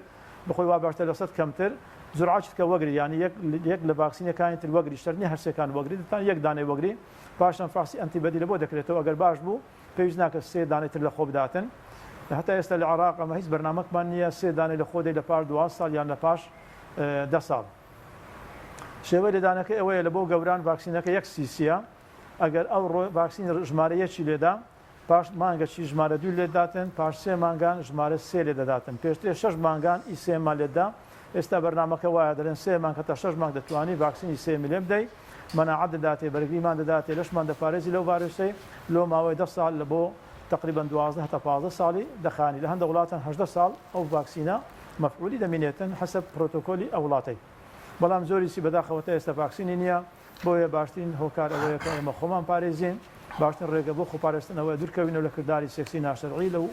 بخۆی وا باشترە لە سەد کەمتر جورعەکی تکە وەگری یانی یەک یەک لە ڤاکسینەکانی تر وەگری شەرت نیە هەرسێکان وەگری دەتوانی یەک دانەی وەگری پاشان فەحسی antibody لە بۆ دەکرێتەوە ئەگەر باش بوو پێویست ناکە سێ دانەی تر لە خۆ بداتن هەتا ئێستا لە عێراق ئەمە هیچ بەرنامەکمان نییە سێ دانەی لە خۆ دەی لە پاش 12 ساڵ یان لە پاش دە ساڵ شێوەی لێدانەکەی ئەوەیە لە بۆ گەوران ڤاکسینەکە یەک سیسیە ئەگەر ئەو ڕۆ ڤاکسین ژمارە یەکی لێدا پاش مانگەکی ژمارە دوو لێت داتن، پاش سێ مانگان ژمارە سێ لێ دەداتن، پێشترێ شەش مانگان ئی سێیەممان لێت دا، ئێستا بەرنامەکە وایە دەلێن سێ مانگ هەتا شەش مانگ دەتوانی ڤاکسینی سێیەمی لێ بدەی، مەناعەت دەداتێ، بەرگریمان دەداتێ، لەشمان دەپارێزی لەو ڤایرۆسەی، لۆ ماوەی دە ساڵ لە بۆ تەقریبەن 12 هەتا 15 ساڵی دەخایەنی، لە هەندە وڵاتان 18 ساڵ ئەو ڤاکسینە مەفعولی دەمینێتن حەسەب پرۆتۆکۆلی ئەو وڵاتەی. بەڵام جۆری C بەداخەوە تا ئێستا ڤاکسینی نییە. بۆیە باشترین هۆکار ئەوەیە کە ئێمە خۆمان پارێزین، باشترین ڕێگە بۆ خۆپارێزتن ئەوەیە دوورکەوینەوە لە کرداری سێکسی ناشەرعی لەو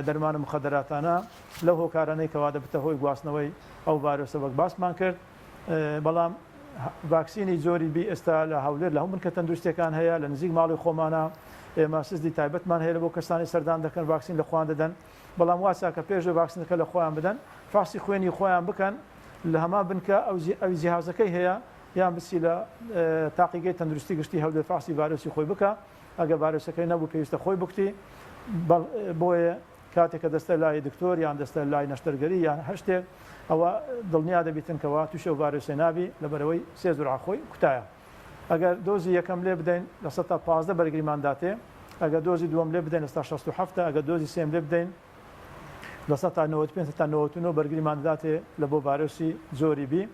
دەرمان و مخەدەراتانە، لەو هۆکارانەی کەوا دەبتە هۆی گواستنەوەی ئەو ڤایرۆسە وەک باسمان کرد. بەڵام ڤاکسینی جۆری B ئێستا لە هەولێر لە هەموو بنکە تەندروستیەکان هەیە، لە نزیک ماڵی خۆمانە، ئێمە سزدی تایبەتمان هەیە بۆ کەسانی سەردان دەکەن ڤاکسین لە خۆیان دەدەن، بەڵام وا چاکە پێش لە ڤاکسینەکە لە خۆیان بدەن فەحسی خوێنی خۆیان بکەن لە هەمان بنکە ئەوی جیهازەکەی هەیە یان بچی لە تاقیگەی تەندروستی گشتی هەولێر فەحسی ڤایرۆسی خۆی بکە ئەگەر ڤایرۆسەکەی نەبوو پێویستە خۆی بکوتی بۆیە کاتێک کە دەستە لای دکتۆر یان دەستە لای نەشتەرگەری یان هەر شتێک ئەوە دڵنیا دەبیتن کەوا تووشی ئەو ڤایرۆسە نابی لەبەرئەوەی سێ جورعە خۆی کوتایە ئەگەر دۆزی یەکەم لێ بدەین 15% بەرگریمان داتێ ئەگەر دۆزی دووەم لێ بدەین 67% ئەگەر دۆزی سێم لێ بدەین. 95% هەتا 99 بەرگریمان دەداتێ لە بۆ ڤایرۆسی جۆری بی،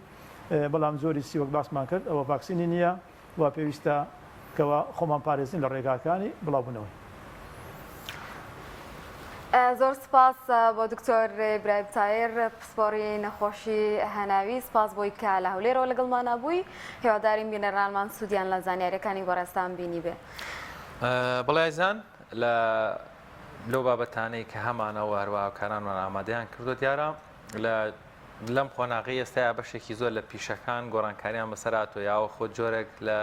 بەڵام جۆری سی وەک باسمان کرد ئەوە ڤاکسینی نییە و پێویستە کەوا خۆمان پارێزین لە ڕێگاکانی بڵاوبوونەوەی. زۆر سپاس بۆ دکتۆر ئیبراهیم تایر پسپۆڕی نەخۆشی هەناوی، سپاس بۆی کە لە هەولێرەوە لەگەڵمانا بووی، هیوادارین بینەرانمان سوودیان لە زانیاریەکانی بەڕێزتان بینیبێ. بەڵێ ئازیزان لە لەو بابەتانەی کە هەمانە و هەروە هاوکارانمان ئامادەیان کردووە دیارە لە لەم قۆناغەی ئێستایا بەشێکی زۆر لە پیشەکان گۆڕانکاریان بەسەر هاتووە یاوە خۆ جۆرێک لە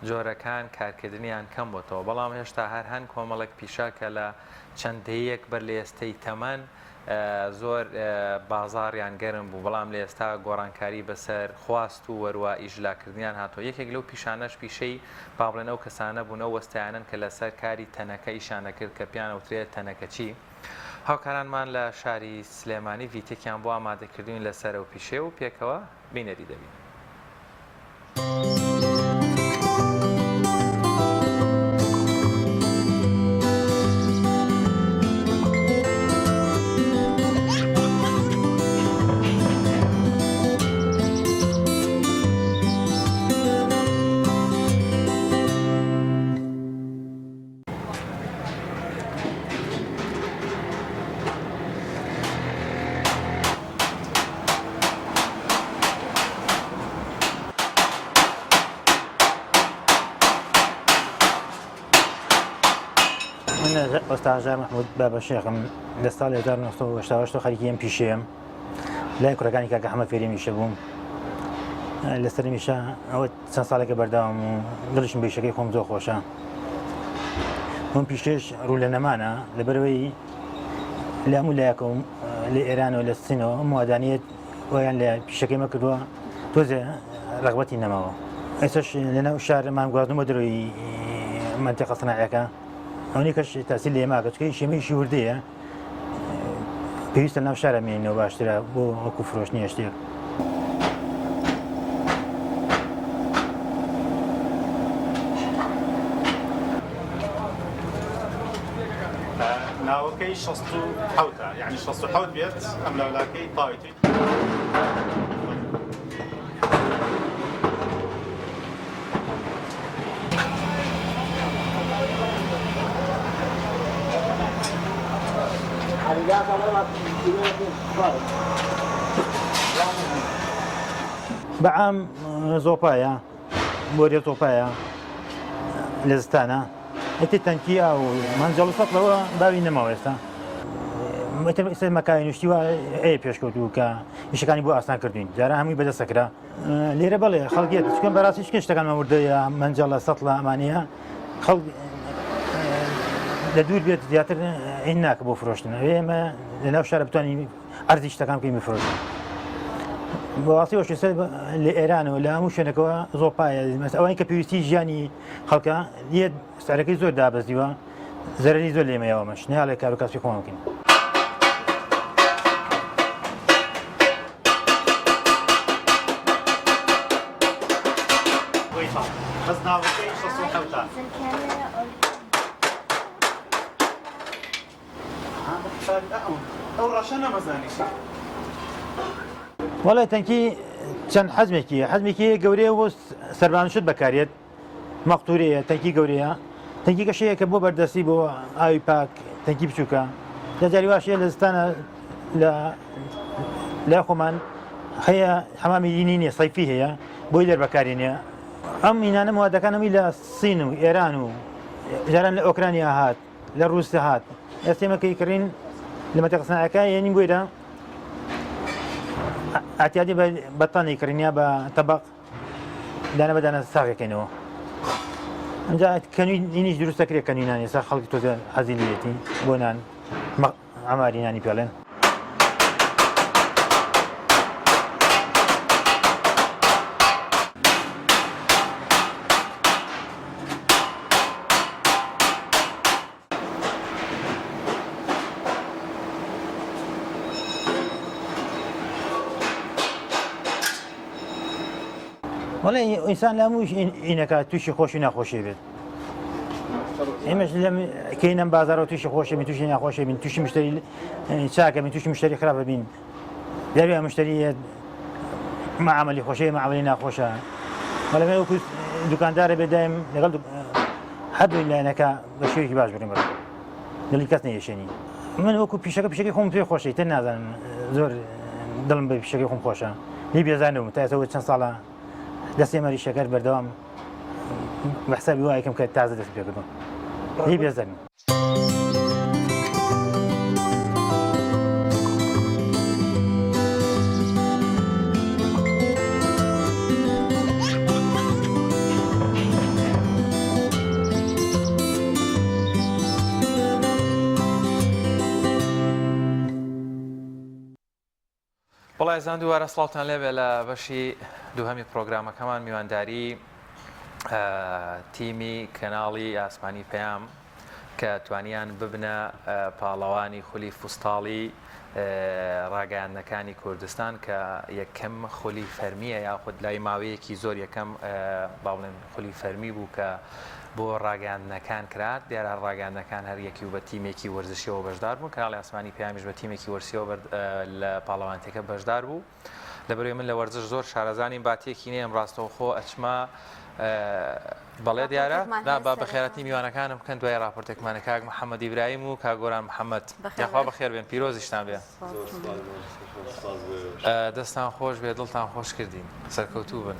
جۆرەکان کارکردنیان کەم بۆتەوە بەڵام هێشتا هەر هەن کۆمەڵێک پیشە کە لە چەند دەیەک بەر لە ئێستەی تەمەن زۆر بازاڕیان گەرم بوو بەڵام لە ئێستا گۆڕانکاری بەسەر خواست و وەروا ئیژلاکردنیان هاتووە یەکێک لەو پیشانەش پیشەی با بڵێن ئەو کەسانە بوون ئەو وەستایانەن کە لەسەر کاری تەنەکە ئیشیان دەکرد کە پێیان ئەوترێت تەنەکەچی هاوکارانمان لە شاری سلێمانی ڤیتێکیان بۆ ئامادەکردوین لەسەر ئەو پیشەیە و پێکەوە بینەری دەبین. من ئۆستا هەژار مەحمود بابە شێخم لە ساڵی 1970 خەریکی ئەم پیشەیەم لای کوڕەکانی کاکە حەمە فێری میشە بووم لەسەر میشە ئەوە چەند ساڵێکە بەردەوام و دڵیشم بە ئیشەکەی خۆم زۆر خۆشە من پیشێش ڕوو لە نەمانە لەبەرەوەی لە هەموو لایەکە لە ئێرانەوە لە سینەوە ئەم وادانیت ویان لە پیشەکەی مە کردووە تۆزێ ڕغبەتی نەماوە ئێستاش لەناو شارمان گواردنەوە دەرەوەی منتیقە سناعەکە ئەونی کەش تاسی لێ ماکە چکەی شێمەیشی وردەیە پێویستە ناو شارە مێنەوە باشترە بۆ وەکو فرۆشتنی شتێک. ناوەکەی 67 یعنی 67 بێت ئەم لاولاکەی تاویتی بەعام زۆپایە بۆریە زۆپایە لە زستانە ئیتر تەنکی ئاو مەنجەڵ و سەتڵەوە باوی نەماوە ئێستا ئێستا مەکاین و شتی وا ئەیە پێشکەوتوو کە ئیشەکانی بۆ ئاسان کردوین جاران هەمووی بەدەستەکرا لێرە بەڵێ خەڵکێت چکەم بەڕاستی شکن شتەکانمان وردەیە مەنجەڵە سەتڵە ئەمانەیە خەڵک لە دوور بێت زیاتر این ناکە بۆ فرۆشتن ئێمە لەناو شارە بتوانین ئەرزی شتەکان بکەین بفرۆشن بەڕاستی وەشی سەر لە ئێرانەوە لە هەموو شوێنەکەەوە زۆر پایە ئەوەی کە پێویستی ژیانی خەڵکە یە سعرەکەی زۆر دابەزیوە زەرەری زۆر لێمەیەوە مەش ناڵێ کار و کاسی خۆمان بکەین. بەس ناوەکەی 67 ئەو ڕەشە نەمەزانی. وەڵێ تەنکی چەند حەزمێکی حەزمێکی گەورەیە بۆ سەربانشت بەکارێت مەقتورەیە تەنکی گەورەیە تەنکی گەشەیە کە بۆ بەردەستی بۆ ئاوی پاک تەنکی بچووکە لە جاری واشەیە لە زستانە لە لای خۆمان هەیە حەمامی دینی نییە سەیفی هەیە بۆی لەر بەکاری نییە ئەم ئینانە موادەکان هەمووی لە سین و ئێران و جاران لە ئۆکرانیا هات لە ڕووسیا هات ئێستا ئێمە کەی کڕین لە مەتەقە سناعەکە یعنی بۆیرە ئەتیادی بە تەنی کڕین یا بە تەبق دانە بە دانە ساغەکەینەوە ئەجا کەنوی ئینیش دروست دەکرێت کەنوی نان ئێستا خەڵکی تۆزێ حەزی لێیەتی بۆ نان عەماری نانی پێڵێن. وەڵێ ئینسان لە هەموو ئینەکە تووشی خۆشی ناخۆشی بێت. ئێمەش لەم کەینەم بازارەوە تووشی خۆشە بین تووشی ناخۆشە بین تووشی مشتری چاکە بین تووشی مشتری خراپە بین دەروێ مشتری معاملی خۆشەیە معاملی ناخۆشە بەڵام وەکو دوکاندارە بێ دایم لەگەڵ هەردوو لایەنەکە بە شێوەیەکی باش بڕین بڕ دڵی کەس نەیەشێنی من وەکو پیشەکە پیشەکەی خۆم پێ خۆشە تر نازانم زۆر دڵم بە پیشەکەی خۆم خۆشە لێ بێزانەوە تا ئێستا چەند ساڵە دەستێ مەری شەکەر بەردەوام بە حسابی وایکەم کە تازە دەست پێ کردم لێ بێزانم. بەڵێ ئازیزان دووبارە سڵاوتان لێبێ لە بەشی دووهەمی پرۆگرامەکەمان میوانداری تیمی کەناڵی ئاسمانی پەیام کە توانیان ببنە پاڵەوانی خولی فوستاڵی ڕاگەیاندنەکانی کوردستان کە یەکەم خولی فەرمیە یاخود لای ماوەیەکی زۆر یەکەم با بڵێن خولی فەرمی بوو کە بۆ ڕاگەیاندنەکان کرا دیارە هەر ڕاگەیاندنەکان هەر یەکی و بە تیمێکی وەرزشیەوە بەشدار بوون کەناڵی ئاسمانی پەیامیش بە تیمێکی وەرسیەوە لە پاڵەوانتەکە بەشدار بوو لەبەرئەوەی من لە وەرزش زۆر شارەزا نیم با تێکی نەیەم ڕاستەوخۆ ئەچمە بەڵێ دیارە نا با بەخێراتنی میوانەکانم بکەن دوای ڕاپۆرتێکمانە کاک محەممەد ئیبراهیم و کاک گۆران محەممەد یاخوا بەخێر بێن پیرۆزیشتان بێ دەستان خۆش بێ دڵتان خۆش کردین سەرکەوتوو بن.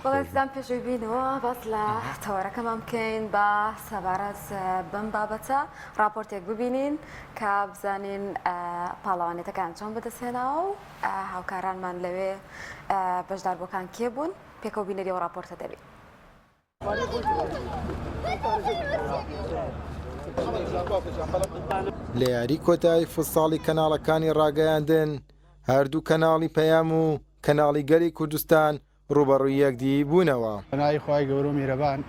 بەڵێ پێشوی بینەوە باس لە تەوەرەکەمان بکەین با سەبارەت بەم بابەتە ڕاپۆرتێک ببینین کە بزانین پاڵەوانێتەکان چۆن بەدەستهێناوە و هاوکارانمان لەوێ بەشداربووەکان کێ بوون، پێکەوە بینەری ئەو ڕاپۆرتە دەبین. لە یاری کۆتایی فوتساڵی کەناڵەکانی ڕاگەیاندن، هەردوو کەناڵی پەیام و کەناڵی گەلی کوردستان ڕووبەڕووی یەکدی بوونەوە. بەناوی خوای گەورە و میهرەبان،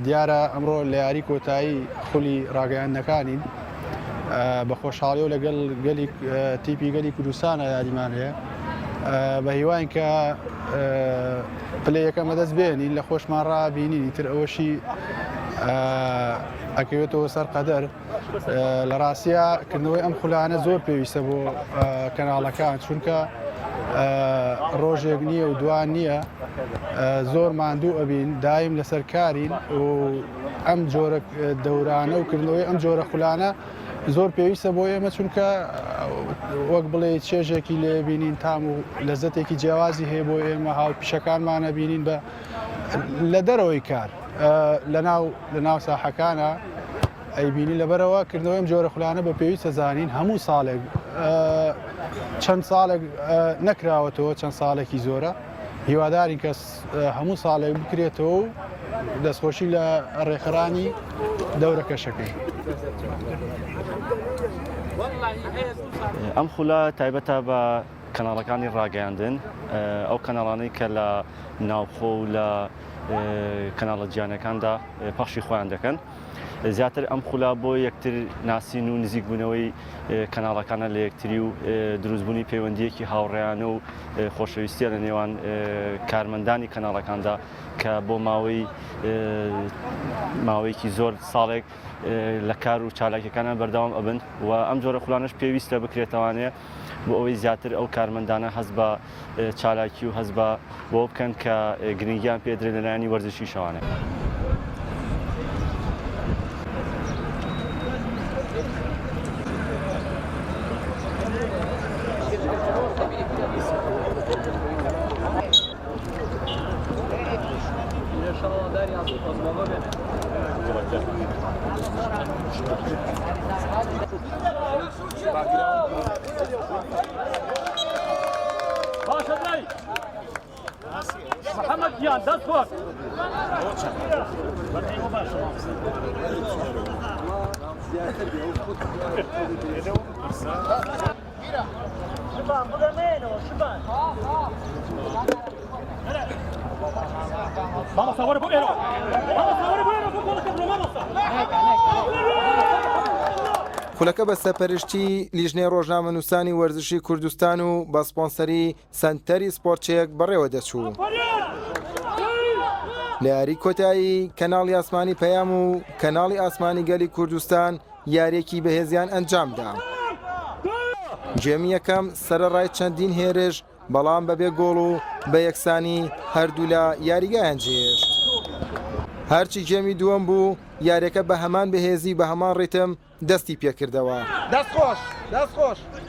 دیارە ئەمڕۆ لە یاری کۆتایی خولی ڕاگەیاندنەکانین، بە خۆشحاڵیەوە لەگەڵ گەلی تیپی گەلی کوردستانە یاریمان هەیە، بە هیواین کە پلەی یەکەم بەدەست بێنین، لە خۆشمان ڕابینین، ئیتر ئەوەشی ئەکەوێتەوە سەر قەدەر. لە ڕاستیا کردنەوەی ئەم خولانە زۆر پێویستە بۆ کەناڵەکان چونکە ڕۆژێک نییە و دوان نییە زۆر ماندوو ئەبین دایم لەسەر کارین و ئەم جۆرە دەورانە و کردنەوەی ئەم جۆرە خولانە زۆر پێویستە بۆ ئێمە چونکە وەک بڵێ چێژێکی لێ بینین تام و لەزەتێکی جیاوازی هەیە بۆ ئێمە هاوپیشەکانمانە بینین بە لە دەرەوەی کار لەناو لەناو ساحەکانە ئەیبینی لەبەرەوە کردنەوەی ئەم جۆرە خولانە بە پێویستە زانین هەموو ساڵێک چەند ساڵێک نەکراوەتەوە چەند ساڵێکی زۆرە هیوادارین کە هەموو ساڵێک بکرێتەوە و دەستخۆشی لە ڕێکخرانی دەورەکەشەکەی. ئەم خولە تایبەتە بە کەناڵەکانی ڕاگەیاندن، ئەو کەناڵانەی کە لە ناوخۆ و لە کەناڵە جیهانیەکاندا پەخشی خۆیان دەکەن. زیاتر ئەم خولە بۆ یەکتر ناسین و نزیکبوونەوەی کەناڵەکانە لە یەکتری و دروستبوونی پەیوەندیەکی هاوڕێیانە و خۆشەویستیە لە نێوان کارمەندانی کەناڵەکاندا کە بۆ ماوەی ماوەیەکی زۆر ساڵێک لە کار و چالاکیەکانیان بەردەوام ئەبن و ئەم جۆرە خولانەش پێویستە بکرێتەوانێ بۆ ئەوەی زیاتر ئەو کارمەندانە هەست بە چالاکی و هەست بە بەوە بکەن کە گرنگیان پێدرێت لە لایەنی وەرزشیشەوانێ. خولەکە بە سەرپەرشتی لیژنەی ڕۆژنامەنووسانی وەرزشی کوردستان و بە سپۆنسەری سەنتەری سپۆرتچێک بەڕێوە دەچوو. لە یاری کۆتایی کەناڵی ئاسمانی پەیام و کەناڵی ئاسمانی گەلی کوردستان یاریەکی بەهێزیان ئەنجامدا. گێمی یەکەم سەرەڕای چەندین هێرش بەڵام بەبێ گۆڵ و بە یەکسانی هەردوولا یاریگایان جێهێشت. هەرچی گێمی دووەم بوو یاریەکە بە هەمان بەهێزی بە هەمان ڕیتم دەستی پێکردەوە.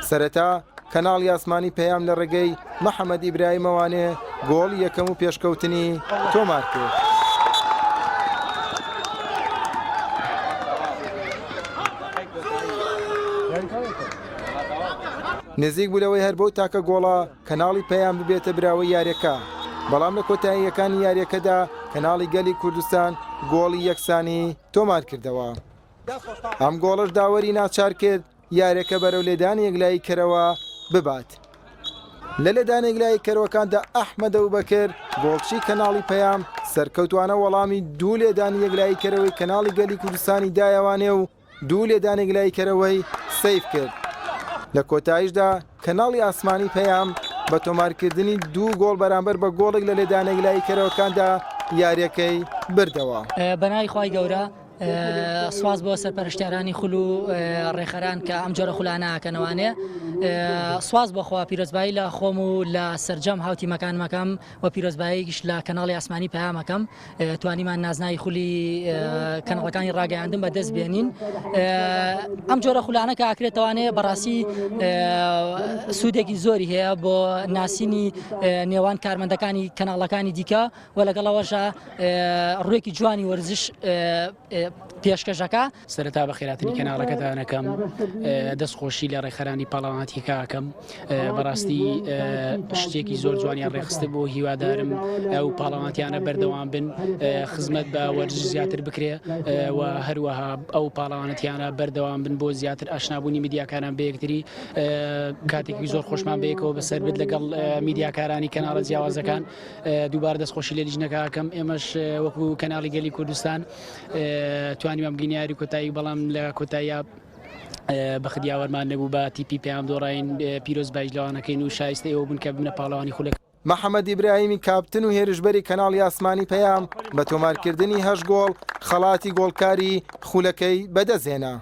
سەرەتا کەناڵی ئاسمانی پەیام لە ڕێگەی محەمەد ئیبراهیمەوانێ گۆڵی یەکەم و پێشکەوتنی تۆمار کرد. نزیک بوو لەوەی هەر بەو تاکە گۆڵە کەناڵی پەیام ببێتە براوەی یاریەکە، بەڵام لە کۆتاییەکانی یاریەکەدا کەناڵی گەلی کوردستان گۆڵی یەکسانی تۆمار کردەوە. ئەم گۆڵەش داوەری ناچار کرد یاریەکە بەرەو لێدانی یەکلایی کەرەوە ببات. لە لێدانە یەکلایی کەرەوەکاندا ئەحمەد ئەبوبەکر گۆڵچی کەناڵی پەیام سەرکەوتوانە وەڵامی دوو لێدانی یەکلایی کەرەوەی کەناڵی گەلی کوردستانی دایەوانێ و دوو لێدانی یەکلایی کەرەوەی سەیڤ کرد. لە کۆتاییشدا کەناڵی ئاسمانی پەیام بە تۆمارکردنی دوو گۆڵ بەرامبەر بە گۆڵێک لە لێدانە یەکلایی کەرەوەکاندا یاریەکەی بردەوە. بەناوی خوای گەورە سوپاس بۆ سەرپەرشتیارانی خول و ڕێکخەران کە ئەم جۆرە خولانە ئەکەنەوانێ سواز بۆخوا پیرۆزبایی لە خۆم و لە سەرجەم هاوتیمەکانمەکەم و پیرۆزباییش لە کەناڵی ئاسمانی پەیامەکەم توانیمان نازناوی خولی کەناڵەکانی ڕاگەیاندن بە دەست بێنین ئەم جۆرە خولانە کە ئاکرێتوانێ بەڕاستی سوودێکی زۆری هەیە بۆ ناسینی نێوان کارمەندەکانی کەناڵەکانی دیکە و لەگەڵ ئەوەشا ڕوویەکی جوانی وەرزش پێشکەش ئەکا. سەرەتا بەخێراتنی کەناڵەکەتان ئەکەم دەست خۆشی لە ڕێکخەرانی پاڵەوانەتیەکە ئەکەم بەڕاستی شتێکی زۆر جوانیان ڕێخستە بۆ هیوادارم ئەو پاڵەوانەتیانە بەردەوام بن خزمەت بە وەرزش زیاتر بکرێ و هەروەها ئەو پاڵەوانەتیانە بەردەوام بن بۆ زیاتر ئاشنابوونی میدیاکانان بە یەکتری کاتێکی زۆر خۆشمان بەیەکەوە بەسەر بێت لەگەڵ میدیاکارانی کەناڵە جیاوازەکان دووبارە دەستخۆشی لە لیژنەکە ئەکەم ئێمەش وەکو کەناڵی گەلی کوردستان توانیمان بگینە یاری کۆتایی بەڵام لە کۆتاییا بەخت یاوەرمان نەبوو بە تیپی پەیام دۆڕاین پیرۆز بایش لەوانەکەین و شایستە ئێوە بوون کە ببنە پاڵەوانی خولەکە. محەمەد ئیبراهیمی کاپتن و هێرشبەری کەناڵی ئاسمانی پەیام بە تۆمارکردنی هەشت گۆڵ خەڵاتی گۆڵکاری خولەکەی بەدەستهێنا.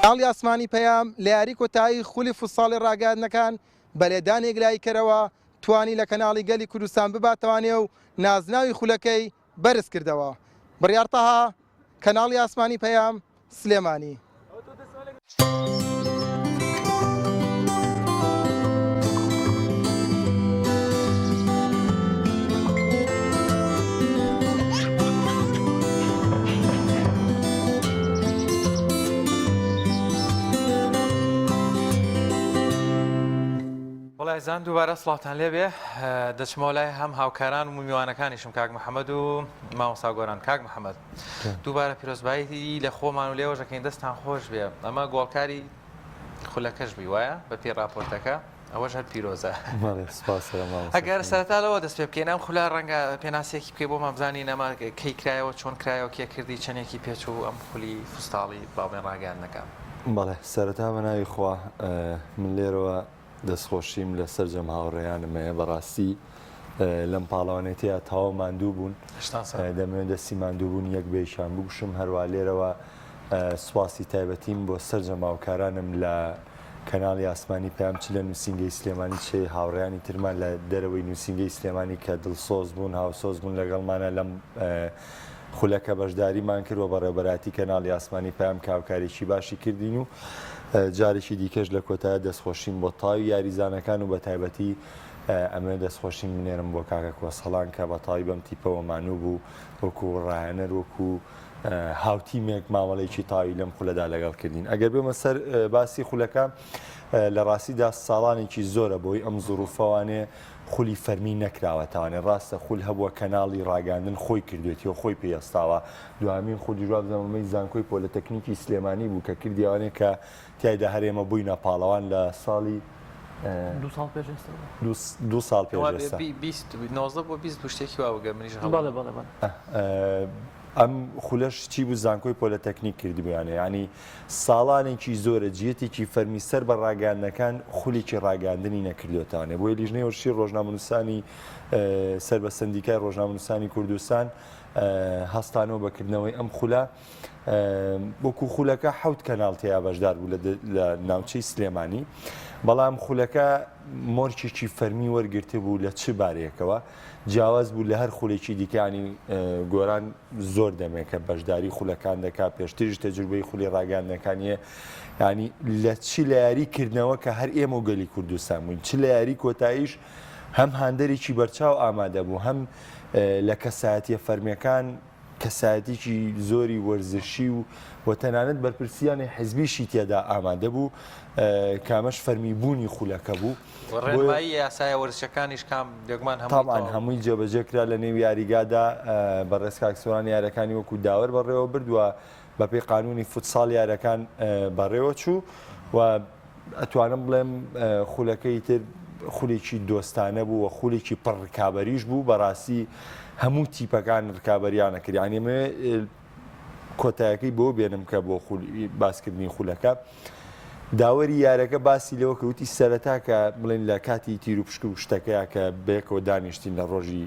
کەناڵی ئاسمانی پەیام لە یاری کۆتایی خولی فوتساڵی ڕاگەیاندنەکان بە لێدانی یەکلاییکەرەوە توانی لە کەناڵی گەلی کوردستان بباتەوانێ و نازناوی خولەکەی بەرز کردەوە. بڕیار تەها، کەناڵی ئاسمانی پەیام، سلێمانی. وەڵا ئازیزان دووبارە سڵاوتان لێبێ دەچمەوە لای هەم هاوکاران و میوانەکانیشم کاک محەممەد و مامۆستا گۆران کاک محەممەد دووبارە پیرۆزبایی لە خۆمان و لێوەژەکەین دەستان خۆش بێ ئەمە گۆڵکاری خولەکەش بی وایە بە پێی راپۆرتەکە ئەوەش هەر پیرۆزە. بەڵێ سوپاس دەکەم مامۆستا. ئەگەر سەرەتا لەوە دەست پێ بکەین ئەم خولە ڕەنگە پێناسەیەکی بکەی بۆمان بزانین ئەمە کەی کرایەوە چۆن کرایەوە کێ کردی چەندێکی پێچوو ئەم خولی فستاڵی با بڵێن ڕاگەیاندنەکە. بەڵێ سەرەتا بە ناوی خوا من لێرەوە دەستخۆشیم لە سەرجەم هاوڕێیانم هەیە بەڕاستی لەم پاڵەوانێتیە تەواو ماندوو بوون دەمەوێت دەستی ماندووبوون یەک بەیەکیان بگوشم هەروا لێرەوە سوپاسی تایبەتیم بۆ سەرجەم هاوکارانم لە کەناڵی ئاسمانی پەیام چ لە نووسینگەی سلێمانی چ هاوڕێیانی ترمان لە دەرەوەی نووسینگەی سلێمانی کە دڵسۆز بوون هاوسۆز بوون لەگەڵمانە لەم خولەکە بەشداریمان کرد و بەڕێوەبەرایەتی کەناڵی ئاسمانی پەیام کە هاوکاریی باشی کردین و جارێکی دیکەش لە کۆتایە دەستخۆشیم بۆ تاوی یاریزانەکان و بە تایبەتی ئەمەوێت دەستخۆشیم بنێرم بۆ کاکە کۆسەڵان کە بە تاوی بەم تیپەوە مانوو بوو وەکو ڕاهێنەر وەکو هاوتیمێک مامەڵەیەکی تاوی لەم خولەدا لەگەڵ کردین. ئەگەر بێمە سەر باسی خولەکە لە ڕاستیدا ساڵانێکی زۆرە بۆی ئەم زروفەوانێ خولی فەرمی نەکراوەتەوانێ ڕاستە خول هەبووە کەناڵی ڕاگەاندن خۆی کردوێتی و خۆی پێستاوە دوامین خولی جواب زەمەمەی زانکۆی پۆلەتەکنیکی سلێمانی بوو کە کردیوانێ کە تیایدا هەرێمە بووینە پاڵەوان لە ساڵی دوو ساڵ پێش ئێستا دوو ساڵ پێش ئێستا 19 بۆ 20 شتێکی وا بگە منیش بەڵێ بەڵێ بەڵێ. ئەم خولەش چی بوو زانکۆی پۆلەتەکنیک کردبوویانە یانی ساڵانێکی زۆرە جیەتێکی فەرمی سەر بە ڕاگەیاندنەکان خولێکی ڕاگەیاندنی نەکردوێتانێ بۆیە لیژنەی وەرزشی ڕۆژنامەنووسانی سەر بە سەندیکای ڕۆژنامەنووسانی کوردستان هەستانەوە بە کردنەوەی ئەم خولە وەکو خولەکە حەوت کەناڵ تیا بەشدار بوو لە ناوچەی سلێمانی بەڵام خولەکە مۆرکێکی فەرمی وەرگرتبوو لە چ بارێکەوە جیاواز بوو لە هەر خولێکی دیکە ینی گۆران زۆر دەمێکە بەشداری خولەکان دەکات پێشتریش تەجروبەی خولی ڕاگەیاندنەکانیە ینی لە چ لە یاری کردنەوە کە هەر ئێمە و گەلی کوردستان بووین چ لە یاری کۆتاییش هەم هاندەرێکی بەرچاو ئامادە بوو هەم لە کەسایەتیە فەرمیەکان کەسایەتیکی زۆری وەرزشی و و تەنانەت بەرپرسیانی حزبیشی تێدا ئامادە بوو کامەش فەرمی بوونی خولەکە بوو. ڕێنمایی یاسایە وەرزشەکانیش کام بێگومان هەمووی تەبعەن هەمووی جێبەجێ کرا لە نێو یاریگادا بەڕێز کاک سۆران یاریەکانی وەکو داوەر بەڕێوە برد و بەپێی قانونی فوتساڵ یاریەکان بەڕێوە چوو و ئەتوانم بڵێم خولەکەی تر خولێکی دۆستانە بوو و خولێکی پڕ ڕکابەریش بوو بەڕاستی هەموو تیپەکان ڕکابەریانە کرد یانی ئەمەوێ کۆتایەکەی بۆ بێنم کە بۆ باسکردنی خولەکە داوەری یارەکە باسی لەوە کرد وتی سەرەتا کە بڵێن لە کاتی تیروپشک و شتەکەیا کە بەیەکەوە دانیشتین لە ڕۆژی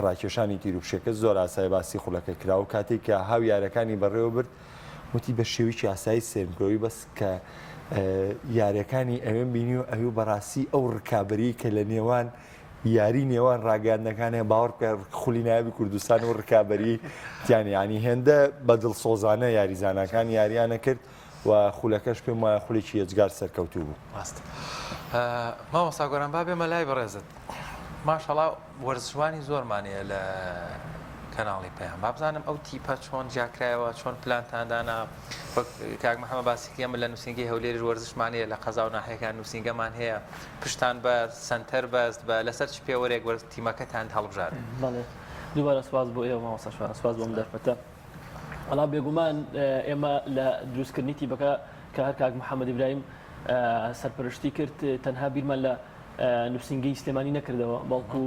ڕاکێشانی تیروپشکەکە زۆر ئاسای باسی خولەکە کرا و کاتێک کە هاو یارەکانی بەڕێوە برد وتی بە شێوەیەکی ئاسایی سەیرم کرد بەس کە یارەکانی ئەوێم بینی و ئەوێ بەڕاستی ئەو ڕکابەری کە لە نێوان یاری نێوان ڕاگەیاندنەکان هەیە باوەڕ بکە خولی نایابی کوردستان و ڕکابەری تیان یانی هێندە بە دڵسۆزانە یاریزانەکان یاریانە کرد و خولەکەش پێم وایە خولێکی یەجگار سەرکەوتوو بوو. ڕاستە مامۆستا گۆران با بێمە لای بەڕێزت ماشەڵا وەرزشوانی زۆرمان هەیە لە کەناڵی پەیام با بزانم ئەو تیپە چۆن جیاکرایەوە چۆن پلانتان دانا وەک کاک محەممەد باسی کرد ئێمە لە نووسینگەی هەولێریش وەرزشمان هەیە لە قەزا و ناحیەکان نووسینگەمان هەیە پشتان بە سەنتەر بەست بە لەسەر چ پێوەرێک وەرز تیمەکەتان هەڵبژارد؟ بەڵێ دووبارە سوپاس بۆ ئێوە مامۆستا شوان سوپاس بۆ ئەم دەرفەتە. وەڵا بێگومان ئێمە لە دروستکردنی تیپەکە کە هەر کاک محەممەد ئیبراهیم سەرپەرشتی کرد تەنها بیرمان لە نووسینگەی سلێمانی نەکردەوە بەڵکو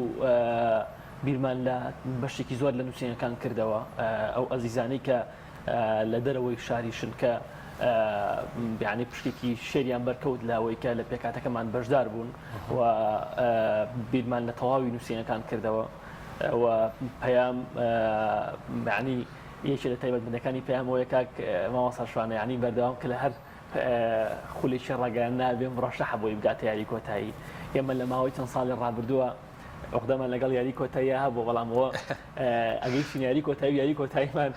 بیرمان لە بەشێکی زۆر لە نووسینەکان کردەوە ئەو ئەزیزانەی کە لە دەرەوەی شاریشن کە یانی پشکێکی شێریان بەرکەوت لەوەی کە لە پێکاتەکەمان بەشدار بوون و بیرمان لە تەواوی نووسینەکان کردەوە و پەیام یعنی یەکێ لە تایبەتمەندەکانی پەیام ئەوەیە کاک مامۆستا شوانە یعنی بەردەوام کە لە هەر خولێکی ڕاگەیان نابێ مڕەشەحە بۆی بگاتە یاری کۆتایی ئێمە لە ماوەی چەند ساڵی ڕابردووە عقدەمان لەگەڵ یاری کۆتاییا هەبوو بەڵام ئەوە ئەگەیشتین یاری کۆتایی و یاری کۆتاییمان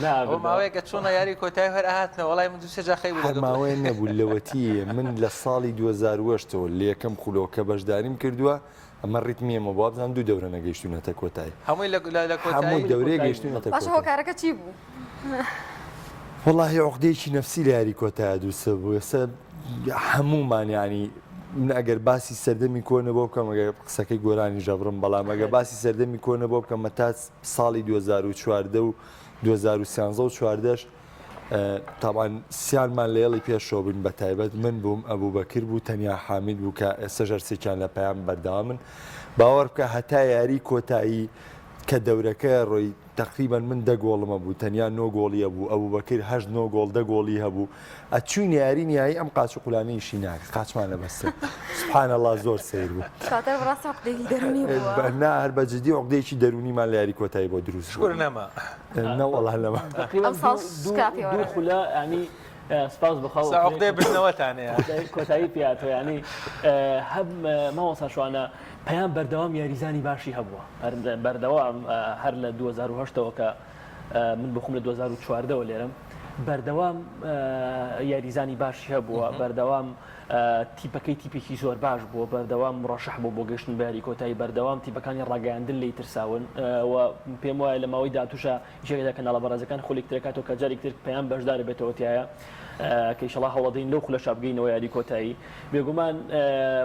نابردەوە. ماوەیەکە چۆنە یاری کۆتایی هەر ئەهاتنەوە وەڵای من دوو سێ جار خەی بوو هەر لەگەڵ تۆ. ماوەیە نەبوو لەوەتی من لە ساڵی 2008 ەوە لە یەکەم خولەوە کە بەشداریم کردووە ئەمە ڕیتمی ئێمە بوو وابزانم دوو دەورە نەگەیشتوونەتە کۆتایی هەمووی لە لە لە هەموو کۆتایی دەورەیە گەیشتوونەتە باشە کۆتایی. هۆکارەکە چی بوو؟ وەڵاهی عوقدەیەکی نەفسی لە یاری کۆتایە دروست بوو ئێستا هەموومان یانی من ئەگەر باسی سەردەمی کۆنە بۆ بکەم ئەگەر قسەکەی گۆرانی ژەبڕم بەڵام ئەگەر باسی سەردەمی کۆنە بۆ بکەم تا ساڵی 2014 و 2013 و 14 تاوان سیانمان لە هێڵی پێشەوە بووین بە تایبەت من بووم ئەبوو بەکر بوو تەنیا حامید بوو کە ئێستا ژەرسێکیان لە پەیام بەردەوامن باوەڕ بکە هەتا یاری کۆتایی کە دەورەکە ڕۆی تەقریبەن من دە گۆڵم هەبوو تەنیا نۆ گۆڵی هەبوو ئەبوبەکر هەشت نۆ گۆڵ دە گۆڵی هەبوو ئەچووین یاری نیایی ئەم قاچ و قولانە ئیشی ناکرد قاچمان ئەبەستن سبحان اللە زۆر سەیر بوو. کەواتە بەڕاستی عوقدەیەکی دەروونی بووە. نا هەر بە جدی عوقدەیەکی دەروونیمان لە یاری کۆتایی بۆ دروست شکور بوو. نەما. نەوەڵا نەما. تەقریبەن ئەمساڵ شکا پێوە دوو خولە یانی سپاس بەخوا سا عوقدەی بردنەوەتان هەیە. کۆتایی پێ هاتووە یانی هەم مامۆستا شوانە پەیام بەردەوام یاریزانی باشی هەبووە بەردەوام هەر لە 2008 ەوە کە من بخۆم لە 2014 ەوە لێرەم بەردەوام یاریزانی باشی هەبووە بەردەوام تیپەکەی تیپێکی زۆر باش بووە بەردەوام مڕەشح بوو بۆ گەشتن بە یاری کۆتایی بەردەوام تیپەکانی ڕاگەیاندن لی ترساون و پێم وایە لە ماوەی داهاتووشە یەکێک لە کەناڵە بەڕێزەکان خولێک ترەکاتەوە کە جارێک تر پەیام بەشدار بێتەوە تایە کە ئیشەڵا هەوڵەدەین لەو خولەشا بگەینەوە یاری کۆتایی بێگومان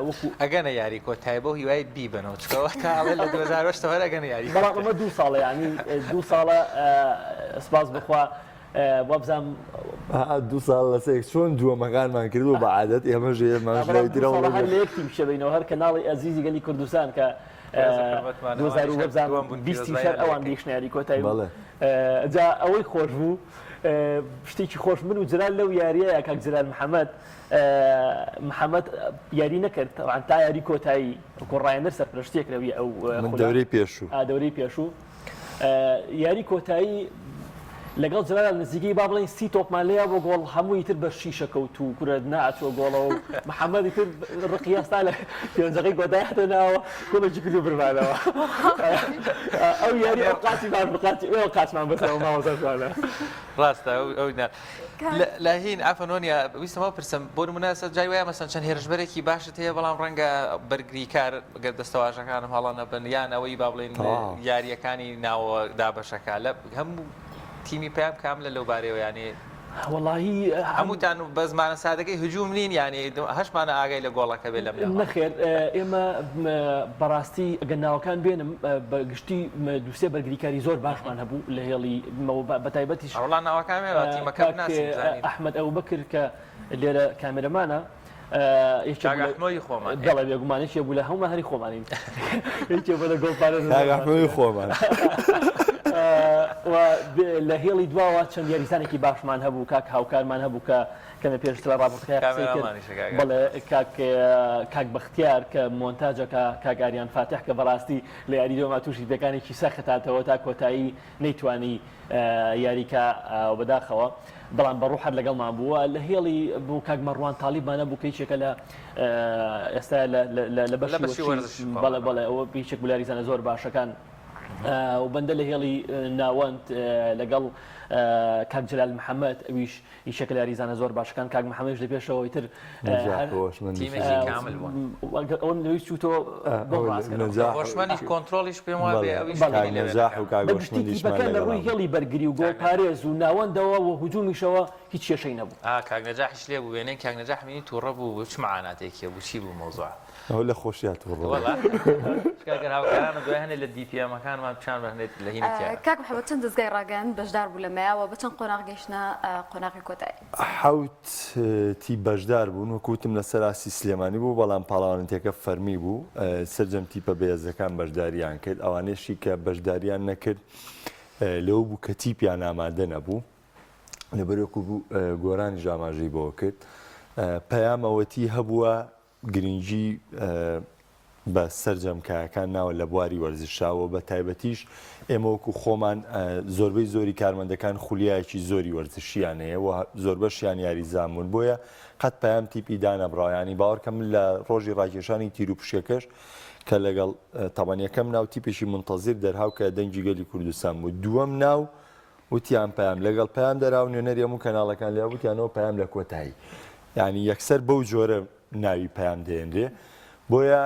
وەکو ئەگەنە یاری کۆتایی بەو هیوای بیبەنەوە چونکە ئەوە تا ئەڵێ لە 2008 ەوە هەر ئەگەنە یاری بەڵام ئەمە دوو ساڵە یانی دوو ساڵە سپاس بخوا وابزانم دوو ساڵ لەسەر یەک چۆن دووەمەکانمان کردووە بە عادەت ئێمەش ئێمەش بەڵام لای دوو ساڵە ترەوە هەر لە یەک تیم شەبینەوە هەر کەناڵی ئەزیزی گەلی کوردستان کە. 2020 شەر ئەوان گەیشتنە یاری کۆتایی جا ئەوەی خۆش بوو شتێکی خۆش من و جلال لەو یاریەیە کاک جلال محەممەد محەممەد یاری نەکرد تەوان تا یاری کۆتایی کۆڕایەنەر سەرپەرشتیەک لەوی ئەو دەورەی پێشوو دەورەی پێشوو یاری کۆتایی لەگەڵ جەلال نزیکەی با بڵێین سی تۆپمان لێیا بۆ گۆڵ هەمووی تر بە شیشە کەوت و کورە ناچوە گۆڵەوە و محەممەدی تر ڕقی هەستا لە پێنجەکەی کۆتایی هاتە ناوە گۆڵێکی کرد و برمانەوە ئەو یاری ئەو قاچی باش بوو قاچی ئێوە قاچمان بەسەوە مامۆستا شوانە. ڕاستە ئەو ئەو نا لە لە هین عەفوەن وەنیا ویستم ئەوە پرسم بۆ نموونە ئێستا جای وایە مەسەن چەند هێرشبەرێکی باشت هەیە بەڵام ڕەنگە بەرگریکار گەر دەستەواژەکانم هەڵە نەبن یان ئەوەی با بڵێین یارییەکانی ناوە دابەشەکە لە هەموو تیمی پەیام کام لە لەو بارەیەوە یانی وەڵاهی هەمووتان بە زمانە سادەکەی هجوم نین یانی هەشمانە ئاگای لە گۆڵەکە بێ لەم ناوە. نەخێر ئێمە بەڕاستی ئەگەر ناوەکان بێنم بە گشتی دووسێ بەرگریکاری زۆر باشمان هەبوو لە هێڵی بە تایبەتیش وەڵا ناوەکان بێنە با تیمەکە بناسین بزانین. ئەحمەد ئەبوبەکر کە لێرە کامێرەمانە کاک ئەحمەوی خۆمان. بەڵێ بێگومان یەکێ بوو لە هەموومان هەری خۆمانین یەکێ بوو لە گۆڵپارێز کاک ئەحمەوی خۆمان. و لە هێڵی دواوە چەند یاریزانێکی باشمان هەبوو کاک هاوکارمان هەبوو کە کەمێ پێشتر لە ڕاپۆرتەکە قسەی کرد بەڵێ کاک کاک بەختیار کە مۆنتاجەکە کاک ئاریان فاتح کە بەڕاستی لە یاری دۆما تووشی پێکانێکی سەخت هاتەوە تا کۆتایی نەیتوانی یاریکا و بەداخەوە بەڵام بە ڕوح هەر لەگەڵمان بوو لە هێڵی بوو کاک مەڕوان تاڵیبمان هەبوو کە یەکێکە لە ئێستا لە بەشی وەرزش بەڵێ بەڵێ ئەوە یەکێک بوو لە یاریزانە زۆر باشەکان و بەندە لە هێڵی ناوەند لەگەڵ کاک جەلال محەممەد ئەویش یەکێکە لە یاریزانە زۆر باشەکان کاک محەممەدیش لە پێشەوەی تر تیمێکی کامل بوون ئەوەم لەویست چووتەوە بۆم ڕاستکەرەوە. هۆشمەندیش کۆنترۆڵیش پێم وابێ ئەویش کاک نەجاح و کاک هۆشمەندیشمان تیپەکە لە ڕووی هێڵی بەرگری و گۆڵپارێز و ناوەندەوە و هجومیشەوە هیچ کێشەی نەبوو. ئا کاک نەجاحیش لێ بوو وێنەی کاک نەجاح بینی توڕە بوو چ معاناتێکی هەبوو چی بوو مەوزوع. ئەوە لە خۆشیا توڕە بوو. وەڵا چونکە گەر هاوکارانم دوای هەنێ لە دی پی ئێمەکانمان پیشان بە هەنێ لە هینی تیایە. کاک محەمەد چەند دەزگای ڕاگەیاندن بەشدار بوو لەمەیا و بە چەند قۆناغ گەیشتنە قۆناغی کۆتایی؟ حەوت تیپ بەشدار بوون، وەکو وتم لەسەر ئاستی سلێمانی بوو، بەڵام پاڵەوانێتیەکە فەرمی بوو، سەرجەم تیپە بەهێزەکان بەشداریان کرد، ئەوانەیشی کە بەشداریان نەکرد لەوە بوو کە تیپیان ئامادە نەبوو، لەبەر وەکو گۆرانیش ئاماژەی بەوە کرد پەیام ئەوەتی هەبووە گرنگی بە سەرجەم کایەکان ناوە لە بواری وەرزشا و بە تایبەتیش ئێمە وەکو خۆمان زۆربەی زۆری کارمەندەکان خولیایەکی زۆری وەرزشیان هەیە و زۆربەشیان یاریزان بوون بۆیە قەت پەیام تیپی دانەبڕاوە یانی باوەڕکە من لە ڕۆژی ڕاکێشانی تیروپشکەکەش کە لەگەڵ تەبەن یەکەم ناو تیپێکی منتەزیر دەرهاو کە دەنگی گەلی کوردستان بوو دووەم ناو وتیان پەیام لەگەڵ پەیام دەراو نوێنەری هەموو کەناڵەکان لێ وتیانەوە پەیام لە کۆتایی یعنی یەکسەر بەو جۆرە ناوی پەیام دێنرێ بۆیە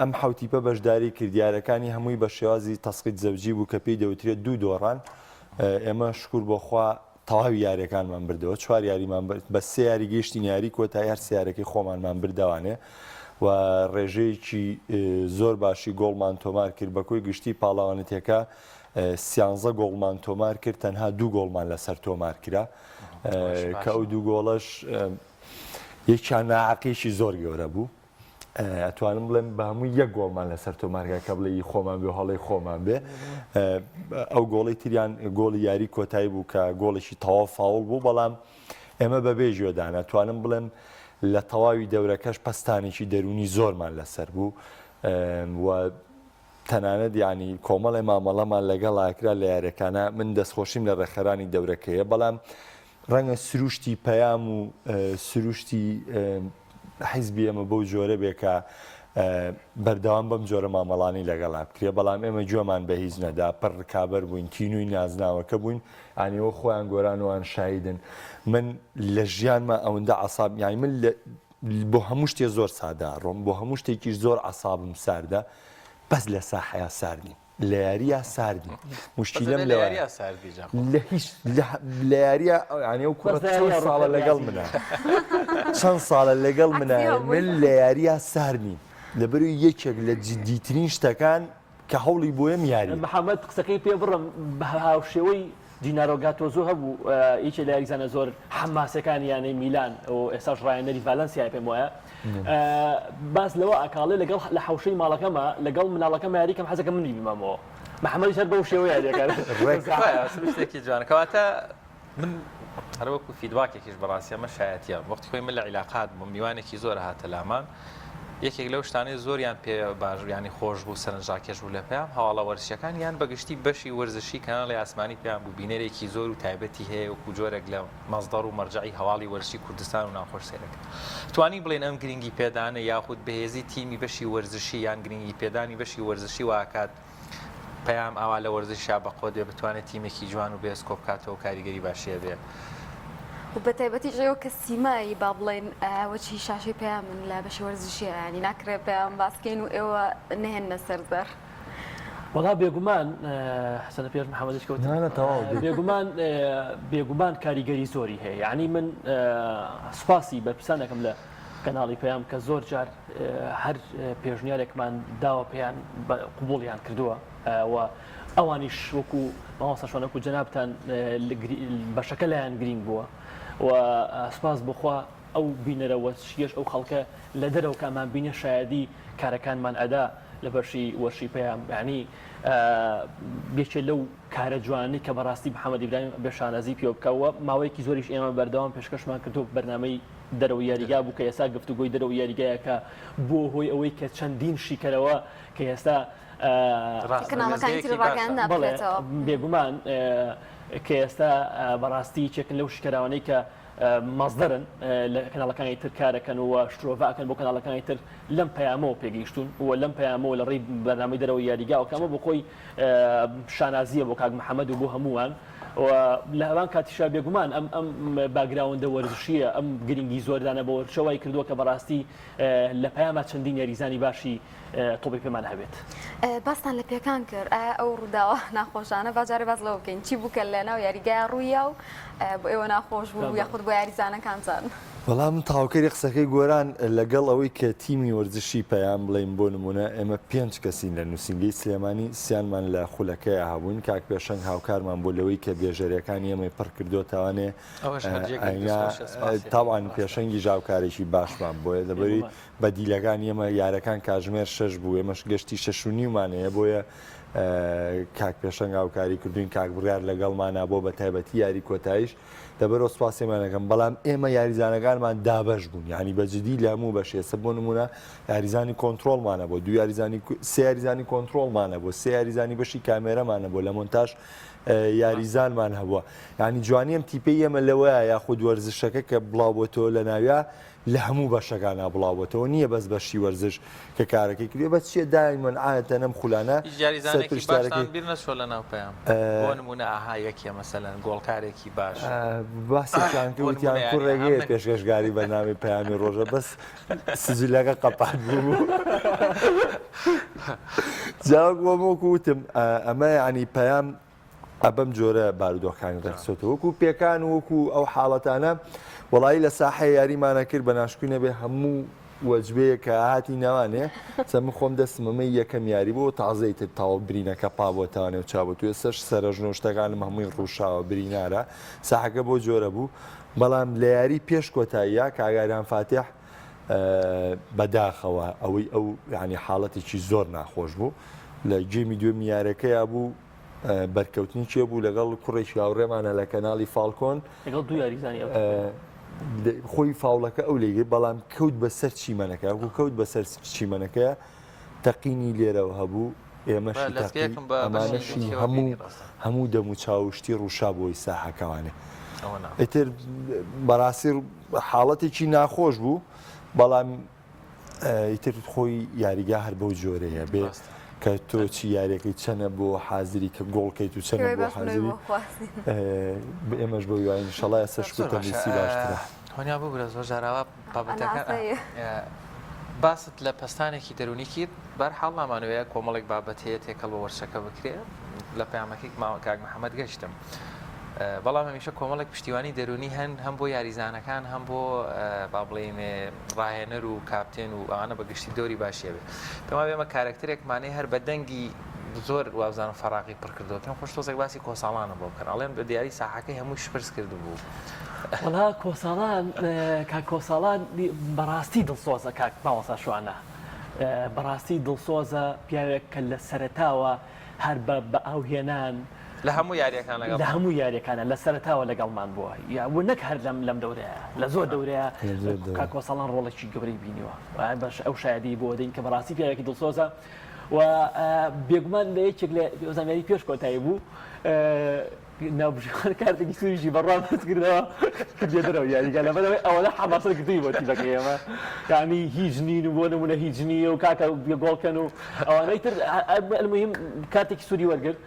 ئەم حوتیپە بەشداری کردیارەکانی هەمووی بە شێوازی تەسقیت زەوجی بوو کە پێی دەوترێت دوو دۆڕان ئێمە شکور بۆخوا تەواوی یاریەکانمان بردەوە چوار یاریمان بە سێ یاری گەیشتین یاری کۆتایی هەر سیارەکەی خۆمانمان بردەوانێ و ڕێژەیەکی زۆر باشی گۆڵمان تۆمار کرد بە کۆی گشتی پاڵاوانەتەکە سیانزە گۆڵمان تۆمار کرد تەنها دوو گۆڵمان لەسەر تۆمار کرا کە ئەو دوو گۆڵەش یەکیان ناعەقێکی زۆر گەورە بوو ئەتوانم بڵێم بە هەموو یەک گۆڵمان لەسەر تۆمارکە کە بڵێ خۆمان بێ هەڵی خۆمان بێ ئەو گۆڵی تریان گۆڵی یاری کۆتایی بوو کە گۆڵێکی تەواو فاوڵ بوو بەڵام ئێمە بەبێ گوێدانە توانم بڵێم لە تەواوی دەورەکەش پەستانێکی دەرونی زۆرمان لەسەر بوو و تەنانەت یانی کۆمەڵێ مامەڵەمان لەگەڵا کرا لە یاریەکانا من دەستخۆشیم لە ڕێکخەرانی دەورەکەیە بەڵام ڕەنگە سروشتی پەیام و سروشتی حیزبی ئێمە بەو جۆرە بێ کە بەردەوام بەم جۆرە مامەڵانی لەگەڵا بکرێ بەڵام ئێمە گوێمان بە هیچ نەدا پڕ ڕکابەر بووین تینووی نازناوەکە بووین ئانیەوە خۆیان گۆرانوان شایدن من لە ژیانمە ئەوەندە عساب یانی من لە بۆ هەموو شتێ زۆر سادە ئەڕۆم بۆ هەموو شتێکیش زۆر عەسابم ساردە بەس لە ساحەیا سارد نیم لە یارییا سارد نیم موشکیلەم لە لەوایە یارییا سارد بی جا خۆ. لە هیچ لە لە یارییا یانی ئەو کوڕە بەس لە چەند یارییا ساڵە ڕووخێن لەگەڵ یاسین. منە چەند ساڵە لەگەڵ منایە عەکسی هەبووی. من لە یارییا سارد نیم لەبەرئەوەی یەکێک لە جدیترین شتەکان کە هەوڵی بۆیەم یارییە. محەمەد قسەکەی پێ بڕم بە هاوشێوەی. جینارۆ گاتۆزۆ هەبوو یەکێ لە یاریزانە زۆر حەماسەکانی یانەی میلان و ئێستاش ڕاهێنەری ڤالەنسیایە پێم وایە باس لەوە ئەکاڵێ لەگەڵ لە حەوشەی ماڵەکەمە لەگەڵ مناڵەکەم یاریکەم حەزەکەم منی بمەمەوە محەممەدیش هەر بەو شێوە یاریەکان سروشتێکی جوانە کەواتە من هەر وەکو feedback ێکیش بەڕاستی ئەمە شایەتیە وەختی خۆی من لە عیلاقات بووم میوانێکی زۆر هاتە لامان یەکێک لەو شتانەی زۆریان پێ باش ینی خۆش بوو سەرنجڕاکێش بوو لە پەیام هەواڵە وەرزشیەکان یان بەگشتی بەشی وەرزشی کەناڵی ئاسمانی پێیان بوو بینەرێکی زۆر و تایبەتی هەیە وەکو جۆرێک لە مەسدەر و مەرجەعی هەواڵی وەرزشی کوردستان و ناوخۆش سەیرەکە توانی بڵێن ئەم گرنگی پێدانە یاخود بەهێزی تیمی بەشی وەرزشی یان گرنگی پێدانی بەشی وەرزشی واکات پەیام ئاوا لە وەرزشیا بەقوەت بێ بتوانێت تیمێکی جوان و بەهێز کۆبکاتەوە و کاریگەری باشی هەبێ. و بە تایبەتیش ئێوە کە سیمای با بڵێین وەچی شاشەی پەیامن لە بەشی وەرزشیە یانی ناکرێ پەیام باسکەین و ئێوە نەهێننە سەر زار. وەڵا بێگومان حسنە پێش محەممەدیش کەوت نا نا تەواو بێ. بێگومان بێگومان کاریگەری زۆری هەیە یعنی من سوپاسی بەرپرسان دەکەم لە کەناڵی پەیام کە زۆر جار هەر پێشنیارێکمان داوە پێیان قبوڵیان کردووە و ئەوانیش وەکو مامۆستا شوان وەکو جەنابتان بەشەکە لایان گرینگ بووە و سپاس بخوا ئەو بینەرە وەرزشیەش ئەو خەڵکە لە دەرەوە کامان بینە شایەدی کارەکانمان ئەدا لە بەشی وەرشی پەیام یعنی یەکێ لەو کارە جوانەی کە بەڕاستی محەممەد ئیبراهیم بێ شانازی پێوە بکە و ماوەیەکی زۆریش ئێمە بەردەوام پێشکەشمان کردو بەرنامەی دەرەوەی یاریگا بوو کە ئێستا گفتوگۆی دەرەوەی یاریگایە کە بووە هۆی ئەوەی کە چەندین شیکەرەوە کە ئێستا کەناڵەکانی تری ڕاگەیاندن بکرێتەوە. بێگومان کە ئێستا بەڕاستی یەکێکن لەو شیکەرەوانەی کە مەزدەرن لە کەناڵەکانی تر کارەکەن و شرۆڤە ئەکەن بۆ کەناڵەکانی تر لەم پەیامەوە پێگەیشتوون و لەم پەیامەوە لە ڕێی بەرنامەی دەرەوەی یاریگاوە کە ئەمە بۆ خۆی شانازییە بۆ کاک محەمەد و بۆ هەمووان و لە هەمان کاتیشا بێگومان ئەم ئەم background ە وەرزشییە ئەم گرنگی زۆردانە بە وەرزشە وای کردووە کە بەڕاستی لە پەیاما چەندین یاریزانی باشی تۆپی پێمان هەبێت. باستان لە پێکان کرد ئایا ئەو ڕووداوە ناخۆشانە با جارێ باس لەوە بکەین چی بوو کە لە ناو یاریگای ڕوویا و بۆ ئێوە ناخۆش بوو یاخود بۆ یاریزانەکانتان؟ وەڵا من تەواوکەری قسەکەی گۆران لەگەڵ ئەوەی کە تیمی وەرزشی پەیام بڵێین بۆ نمونە ئێمە پێنج کەسین لە نووسینگەی سلێمانی سیانمان لە خولەکەیا هەبووین کاک پێشەنگ هاوکارمان بوو لەوەی کە بێژەرەکانی ئێمەی پڕ کردووە تاوانێ ئەوەش هەر جێگای دەستخۆشیە سپاسی تاوان پێشەنگیش هاوکارێکی باشمان بۆیە لەبەری بەدیلەکانی ئێمە یارەکان کاژمێر شەش بوو ئێمەش گەشتی شەش و نیومان هەیە بۆیە کاک پێشەنگ هاوکاری کردوین کاک بڕیار لەگەڵمانە بۆ بە تایبەتی یاری کۆتاییش لەبەرەوە سوپاسیمان ئەکەم بەڵام ئێمە یاریزانەکانمان دابەش بوون یعنی بە جدی لە هەموو بەشێ سە بۆ نمونە یاریزانی کۆنترۆڵمانە بۆ دوو یاریزانی سێ یاریزانی کۆنترۆڵمانە بۆ سێ یاریزانی بەشی کامێرەمانە بۆ لە مۆنتاژ یاریزانمان هەبووە یعنی جوانیم تیپەی ئێمە لەوەیە یاخود وەرزشەکە کە بڵاو بۆتەوە لە ناویا لە هەموو بەشەکانا بڵاوبۆتەوە نییە بەس بەشی وەرزش کە کارەکەی کردووە بەس چیە دایمەن عادەتەن ئەم خولانە هیچ یاریزانێکی باشتان سەرپرشتیارەکەی بیر نەچووە لە ناو پەیام بۆ نموونە ئەها یەکێ مەسەلەن گۆڵکارێکی باش باسێکیان کرد بۆ وتیان نموونە یانی کوڕێک ئەها هەیە من پێشکەشگاری بەرنامەی پەیامی ڕۆژە بەس سجلەکە قەپات بوو جا وەک وەکو وتم ئەمە یعنی پەیام ئە بەم جۆرە بارودۆخەکانی ڕێکخستۆتەوە وەکو پێکان و وەکو ئەو حاڵەتانە وەڵایی لە ساحەیە یاریمانە کرد بە ناشکوی نەبێ هەموو وەجبەیە کە هاتی ناوانێ سە من خۆم دەستم ئەمە یەکەم یاری بۆ تازەی تر تاو برینەکە پا بۆ تاوانێ و چابۆ تو ئێستاش سەرەژنە و شتەکانم هەمووی ڕووشاوە برینارە ساحەکە بۆ جۆرە بوو بەڵام لە یاری پێش کۆتاییە کاگاریان فاتح بەداخەوە ئەوەی ئەو یعنی حاڵەتێکی زۆر ناخۆش بوو لە گێمی دوێمی یارەکەیا بوو بەرکەوتنی کێ بوو لەگەڵ کوڕێکی هاوڕێمانە لە کەناڵی فاڵکۆن لەگەڵ دوو یاریزانی ئەو خۆی فاوڵەکە ئەو لێگرت بەڵام کەوت بەسەر چیمەنەکە وەکو کەوت بەسەر چیمەنەکەیە تەقینی لێرەوە هەبوو ئێمەشی تەقی ئەمانەشی هەموو هەموو دەم و چاوشتی ڕووشا بۆی ساحەکەوانێ ئیتر بەڕاستی حاڵەتێکی ناخۆش بوو بەڵام ئیتر خۆی یاریگا هەر بەو جۆرەیە بێ کە تۆ چی یاریەکەی چەنە بۆ حازری کە گۆڵکەیت و چەنە بۆ حازری ئێمەش بۆ یوای انشاءاللە ئێستا شکر تەندروستی باشترە. هۆنیا ببورە زۆر جاراوە بابەتەکە باست لە پەستانێکی دەرونی کرد بەرحاڵ نامانەوەیە کۆمەڵێک بابەت هەیە تێکەڵ بە وەرشەکە بکرێ لە پەیامەکەی کاک محەممەد گەشتم. بەڵام هەمیشە کۆمەڵێک پشتیوانی دەروونی هەن هەم بۆ یاریزانەکان هەم بۆ با بڵێین ڕاهێنەر و کاپتێن و ئەوانە بە گشتی دەوری باشی هەبێ. پێم وابێ ئێمە کارەکتەرێکمان هەیە هەر بە دەنگی زۆر وابزانم فەراغی پڕ کردەوە پێم خۆش تۆزێک باسی کۆساڵانە بۆ بکەن ئەڵێن بە دیاری ساحەکەی هەمووی شپرس کردبوو. وەڵا کۆساڵان کاک کۆساڵان بەڕاستی دڵسۆزە کاک مامۆستا شوانە بەڕاستی دڵسۆزە پیاوێک کە لە سەرەتاوە هەر بە بە ئاو هێنان لە هەموو یاریەکان لەگەڵ لە هەموو یاریەکانە لە سەرەتاوە لەگەڵمان بووە یا و نەک هەر لەم لەم دەورەیە لە زۆر دەورەیە کاک کۆساڵان ڕۆڵێکی گەورەی بینیوە بەش ئەو شایەدی بۆ دەین کە بەڕاستی پیاوێکی دڵسۆزە و بێگومان لە یەکێک لە زانیاری پێش کۆتایی بوو ناوبژیوان کارتێکی سووریشی بە ڕا بەرز کردەوە کردیە دەرەوە یاریگا لەبەرئەوەی ئەوەنە حەماسەت گرتووی بۆ تیپەکەی ئێمە یانی هیچ نین و بۆ نمونە هیچ نییە و کاکە گۆڵکەن و ئەوانەی تر المهم کارتێکی سووری وەرگرت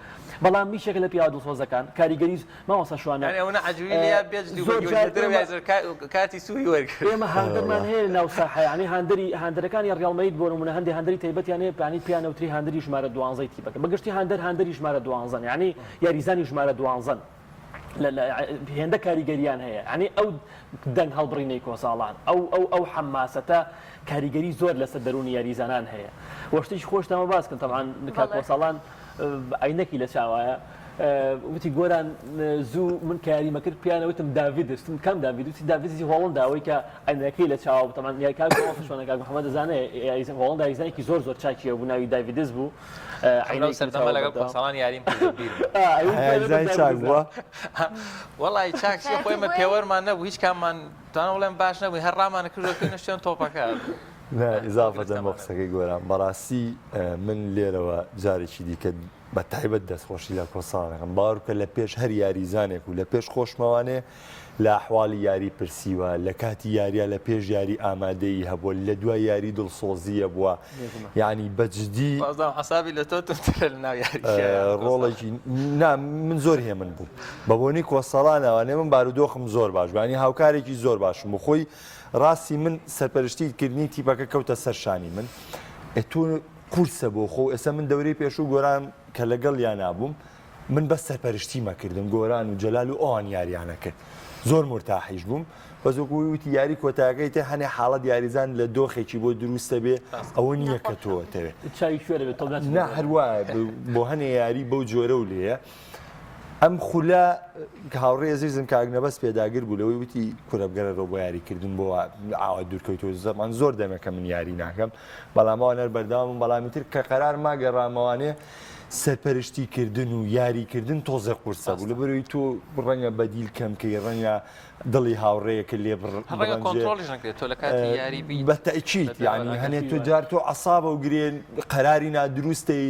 بەڵام میشێکە لە پیاوە دڵسۆزەکان کاریگەری مامۆستا شوانە یانی ئەوەنە عەجولی لێیا بێ جدی و زۆر بە جار گوێ دەرەوە ئێمە یاری کارتی سووری وەرگرت. ئێمە هاندەرمان هەیە لە ناو ساحە یانی هاندەری هاندەرەکانی ڕیاڵ مەدرید بۆ نمونە هەندێ هاندەری تایبەتیان هەیە یانی پێیان ئەوتری هاندەری ژمارە دوانزەی تیپەکە بە گشتی هاندەر هاندەری ژمارە دوانزەن یانی یاریزانی ژمارە دوانزەن هێندە کاریگەریان هەیە یانی ئەو دەنگ هەڵبڕینەی کۆساڵان ئەو ئەو ئەو حەماسەتە کاریگەری زۆر لەسەر دەروونی یاریزانان هەیە وە شتێکی خۆشتانەوە باس کەم تەبعەن کاک کۆساڵان عەینەکی لە چاوایە وتی گۆران زوو من کە یاریمە کرد پیانە وتم داڤید وتم کام داڤید وتی داڤیدی هۆڵندا ئەوەی کە عەینەکەی لە چاوە بوو تەبعەن یاری کاک شوانە کاک محەممەد دەزانێ یاریزان هۆڵندا یاریزانێکی زۆر زۆر چاکی هەبوو ناوی داڤیدز بوو لەو سەردەمە لەگەڵ کۆساڵان یاریم کرد بیرم یاریزانی چاک بووە وەڵی چاک چیە خۆی ئێمە پێوەرمان نەبوو هیچ کاممان توانم بڵێم باش نەبووین هەر ڕامانە کردووە کردنە شوێن تۆپەکە نا ئیزافەتەن بۆ قسەکەی گۆران بەڕاستی من لێرەوە جارێکی دیکە بە تایبەت دەستخۆشی لە کۆساڵان ئەکەم باوەڕ بکە لە پێش هەر یاریزانێک و لە پێش خۆشمەوانێ لە ئەحواڵی یاری پرسیوە لە کاتی یاریە لە پێش یاری ئامادەیی هەبووە لە دوای یاری دڵسۆزی هەبووە یعنی بە جدی بازدام حسابی لە تۆ توندترە لە ناو یاری ڕۆڵێکی نا من زۆر هێمن بووم بە بۆنی کۆسەڵانەوانێ من بارودۆخم زۆر باش بانی هاوکارێکی زۆر باشم و خۆی ڕاستی من سەرپەرشتی کردنی تیپەکە کەوتە سەر شانی من تۆ قورسە بۆ خۆ ئێستا من دەورەی پێشوو گۆران کە لەگەڵیانا بووم من بەس سەرپەرشتی مەکردم گۆران و جەلال و ئەوان یاریانە کرد زۆر مورتاحیش بووم بەس وەکو وتی یاری کۆتایەکەی تێ هەنێ حاڵەت یاریزان لە دۆخێکی بۆ دروستە بێ ئەوە نییە کە تۆ تەوێ چاوی کوێرە بێت تۆ ناچی نا هەروایە بۆ هەنێ یاری بەو جۆرە و لێیە ئەم خولە هاوڕێ ئەزیزم کاک نەبەز پێداگر بوو لەوەی وتی کورە بگەرەرەوە بۆ یاریکردن بۆ ئاوا دوورکەوتەوە زەمان زۆر دەمێکە من یاری ناکەم بەڵام ئەوان هەر بەردەوامن بەڵام ئیتر کە قەرار ما گەڕامەوانێ سەرپەرشتی کردن و یاریکردن تۆزێ قورسە بوو لەبەرەوەی تۆ ڕەنگە بەدیل کەم کەی ڕەنگە دڵی هاوڕێیەکە لێ ڕەنگە کۆنترۆڵیش نەکرێت تۆ لە کاتی یاری بیت بە تەئکید یعنی هەنێ تۆ جار تۆ عەسابە و گرێن قەراری نادروستەی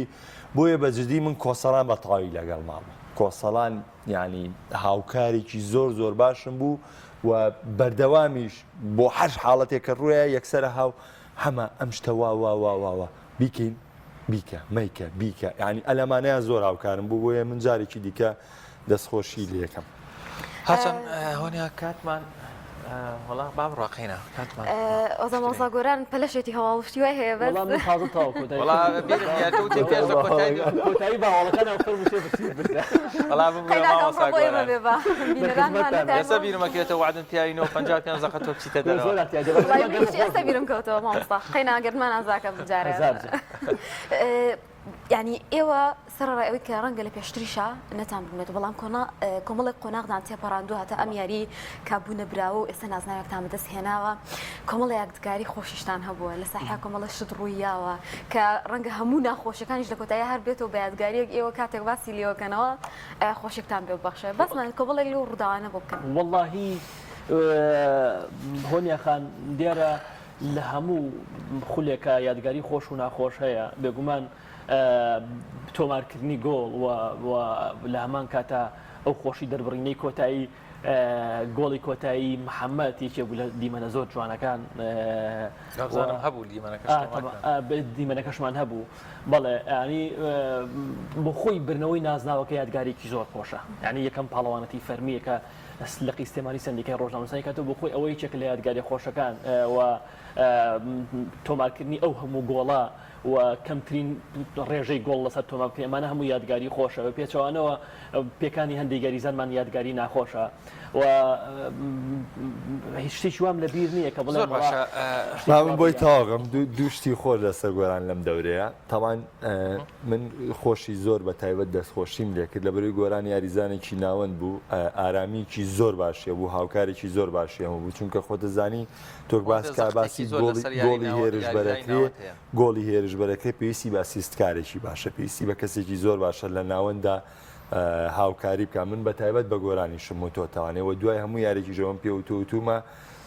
بۆیە بە جدی من کۆسەڵان بە تەواوی لەگەڵ مابوو کۆسەڵان یعنی هاوکارێکی زۆر زۆر باشم بوو و بەردەوامیش بۆ هەر حاڵەتێک کە ڕوویە یەکسەرە هاو حەمە ئەم شتە وا وا وا وا وا بیکەین بیکە مەیکە بیکە یعنی ئەلەمانەیان زۆر هاوکارم بوو بۆیە من جارێکی دیکە دەستخۆشی لەکەم. هەرچەند هۆنیا کاتمان وەڵا با بڕوا قەینا کاتمان ئۆزا مامۆستا گۆران پەلەشێتی هەواڵ و شتی وای هەیە بەس وەڵا من تازە تەواو کۆتایی وەڵا بیرم نییە تۆ وتی پێش لە کۆتایی کۆتایی با هەواڵەکان ئەو فەرموو شێ بچیت بکە وەڵا ببورە قەینا مامۆستا ئەمڕۆ بۆ ئێمە گۆران بێ با بینەرانمان خزمەتتان. ئێستا بیرم ئەکرێتەوە وەعدم پیاوی 9:55 دەقە تۆ بچیتە دەرەوە زۆر احتیاجە وەڵای منیش ئێستا بیرم کەوتەوە مامۆستا قەینا گەرمان ئازاکە بجارێ هەزار جار. یانی ئێوە سەرەڕای ئەوەی کە ڕەنگە لە پێشتریشا نەتان ببێت بەڵام کۆنا کۆمەڵێک قۆناغدان تێپەڕاندووە هەتا ئەم یاری کە بوونە براوە و ئێستا نازناوێکتان بەدەست هێناوە کۆمەڵە یادگاری خۆشیشتان هەبووە لە ساحە کۆمەڵە شت ڕوویاوە کە ڕەنگە هەموو ناخۆشیەکانیش لە کۆتایی هەر بێتەوە بە یادگاریەک ئێوە کاتێک باسی لێوەکەنەوە خۆشێکتان پێ ببەخشێ باسمان کۆمەڵێک لەو ڕووداوانە بۆ بکەن. وەڵاهی هۆنیا خان دیارە لە هەموو خولێکا یادگاری خۆش و ناخۆش هەیە، بێگومان تۆمارکردنی گۆڵ و لە هەمان کاتا ئەو خۆشی دەربڕینەی کۆتایی گۆڵی کۆتایی محەممەد یەکێک بوو لە دیمەنە زۆر جوانەکان هەبوو دیمەنەکەشمان هەبوو بەڵێ ینی بۆ خۆی برنەوەی نازناوەکە یادگارێکی زۆر خۆشە ینی یەکەم پاڵەوانەتی فەرمیەکە لقی سلێمانی سەندیکای ڕۆژنامەنووسانی کاتەوە بۆ خۆی ئەوە یەکێکە لە یادگاریە خۆشەکان و تۆمارکردنی ئەو هەموو گۆڵە و کەمترین ڕێژەی گۆڵ لەسەر تۆمار بکرێ ئەمانە هەموو یادگاری خۆشە بە پێچەوانەوە پێکانی هەندێک یاریزانمان یادگاری ناخۆشە و هیچ شتێکی وام لە بیر نییە کە بڵێم زۆر باشە با من بۆی تەواوکەم دوو شتی خۆش لەسەر گۆران لەم دەورەیە تاوان من خۆشی زۆر بە تایبەت دەستخۆشیم لێکرد لەبەروی گۆران یاریزانێکی ناوەند بوو ئارامیکی زۆر باشیە بوو هاوکارێکی زۆر باشی هەموو بوو چونکە خۆتەزانی تۆک باس کا باسی گۆڵی هێرشبەرەکرێ گۆڵی هێرشبەرەکرێ پێویستی بە ئەسیستکارێکی باشە پێویستی بە کەسێکی زۆر باشە لە ناوەنددا هاوکاری بکە من بە تایبەت بە گۆرانیشم وتۆتەوانێ و دوای هەموو یارێکی ژەوەم پێ وتوتومە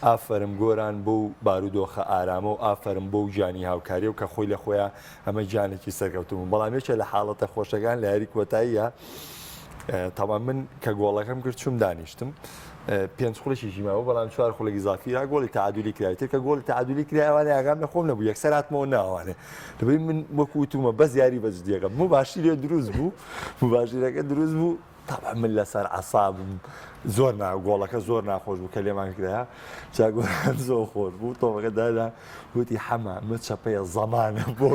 ئافەرم گۆران بۆ بارودۆخە ئارامە و ئافەرم بۆ گیانی هاوکاری و کە خۆی لە خۆیان ئەمە گیانێکی سەرکەوتوو بوو بەڵام یەکێ لە حاڵەتە خۆشەکان لە یاری کۆتاییە تەمان من کە گۆڵەکەم کرد چوم دانیشتم پێنج خولێکی ماوە بەڵام چوار خولێکی زافیرا گۆڵی تعادلی کرای تر کە گۆڵی تعادلی کرایوانێ ئاگام لە خۆم نەبوو یەکسەر هاتمەوە ناوانێ لەبەی من وەکو وتومە بەس یاری بەجدیەکەم مباشیرێ دروست بوو مباشیرەکە دروست بوو تەبعەن من لەسەر عەسابم زۆر نا گۆڵەکە زۆر ناخۆش بوو کە لێمان کرایە جا گۆران زۆر خۆش بوو تۆپەکە دادا وتی حەمە مە چەپەیە زەمانە بۆ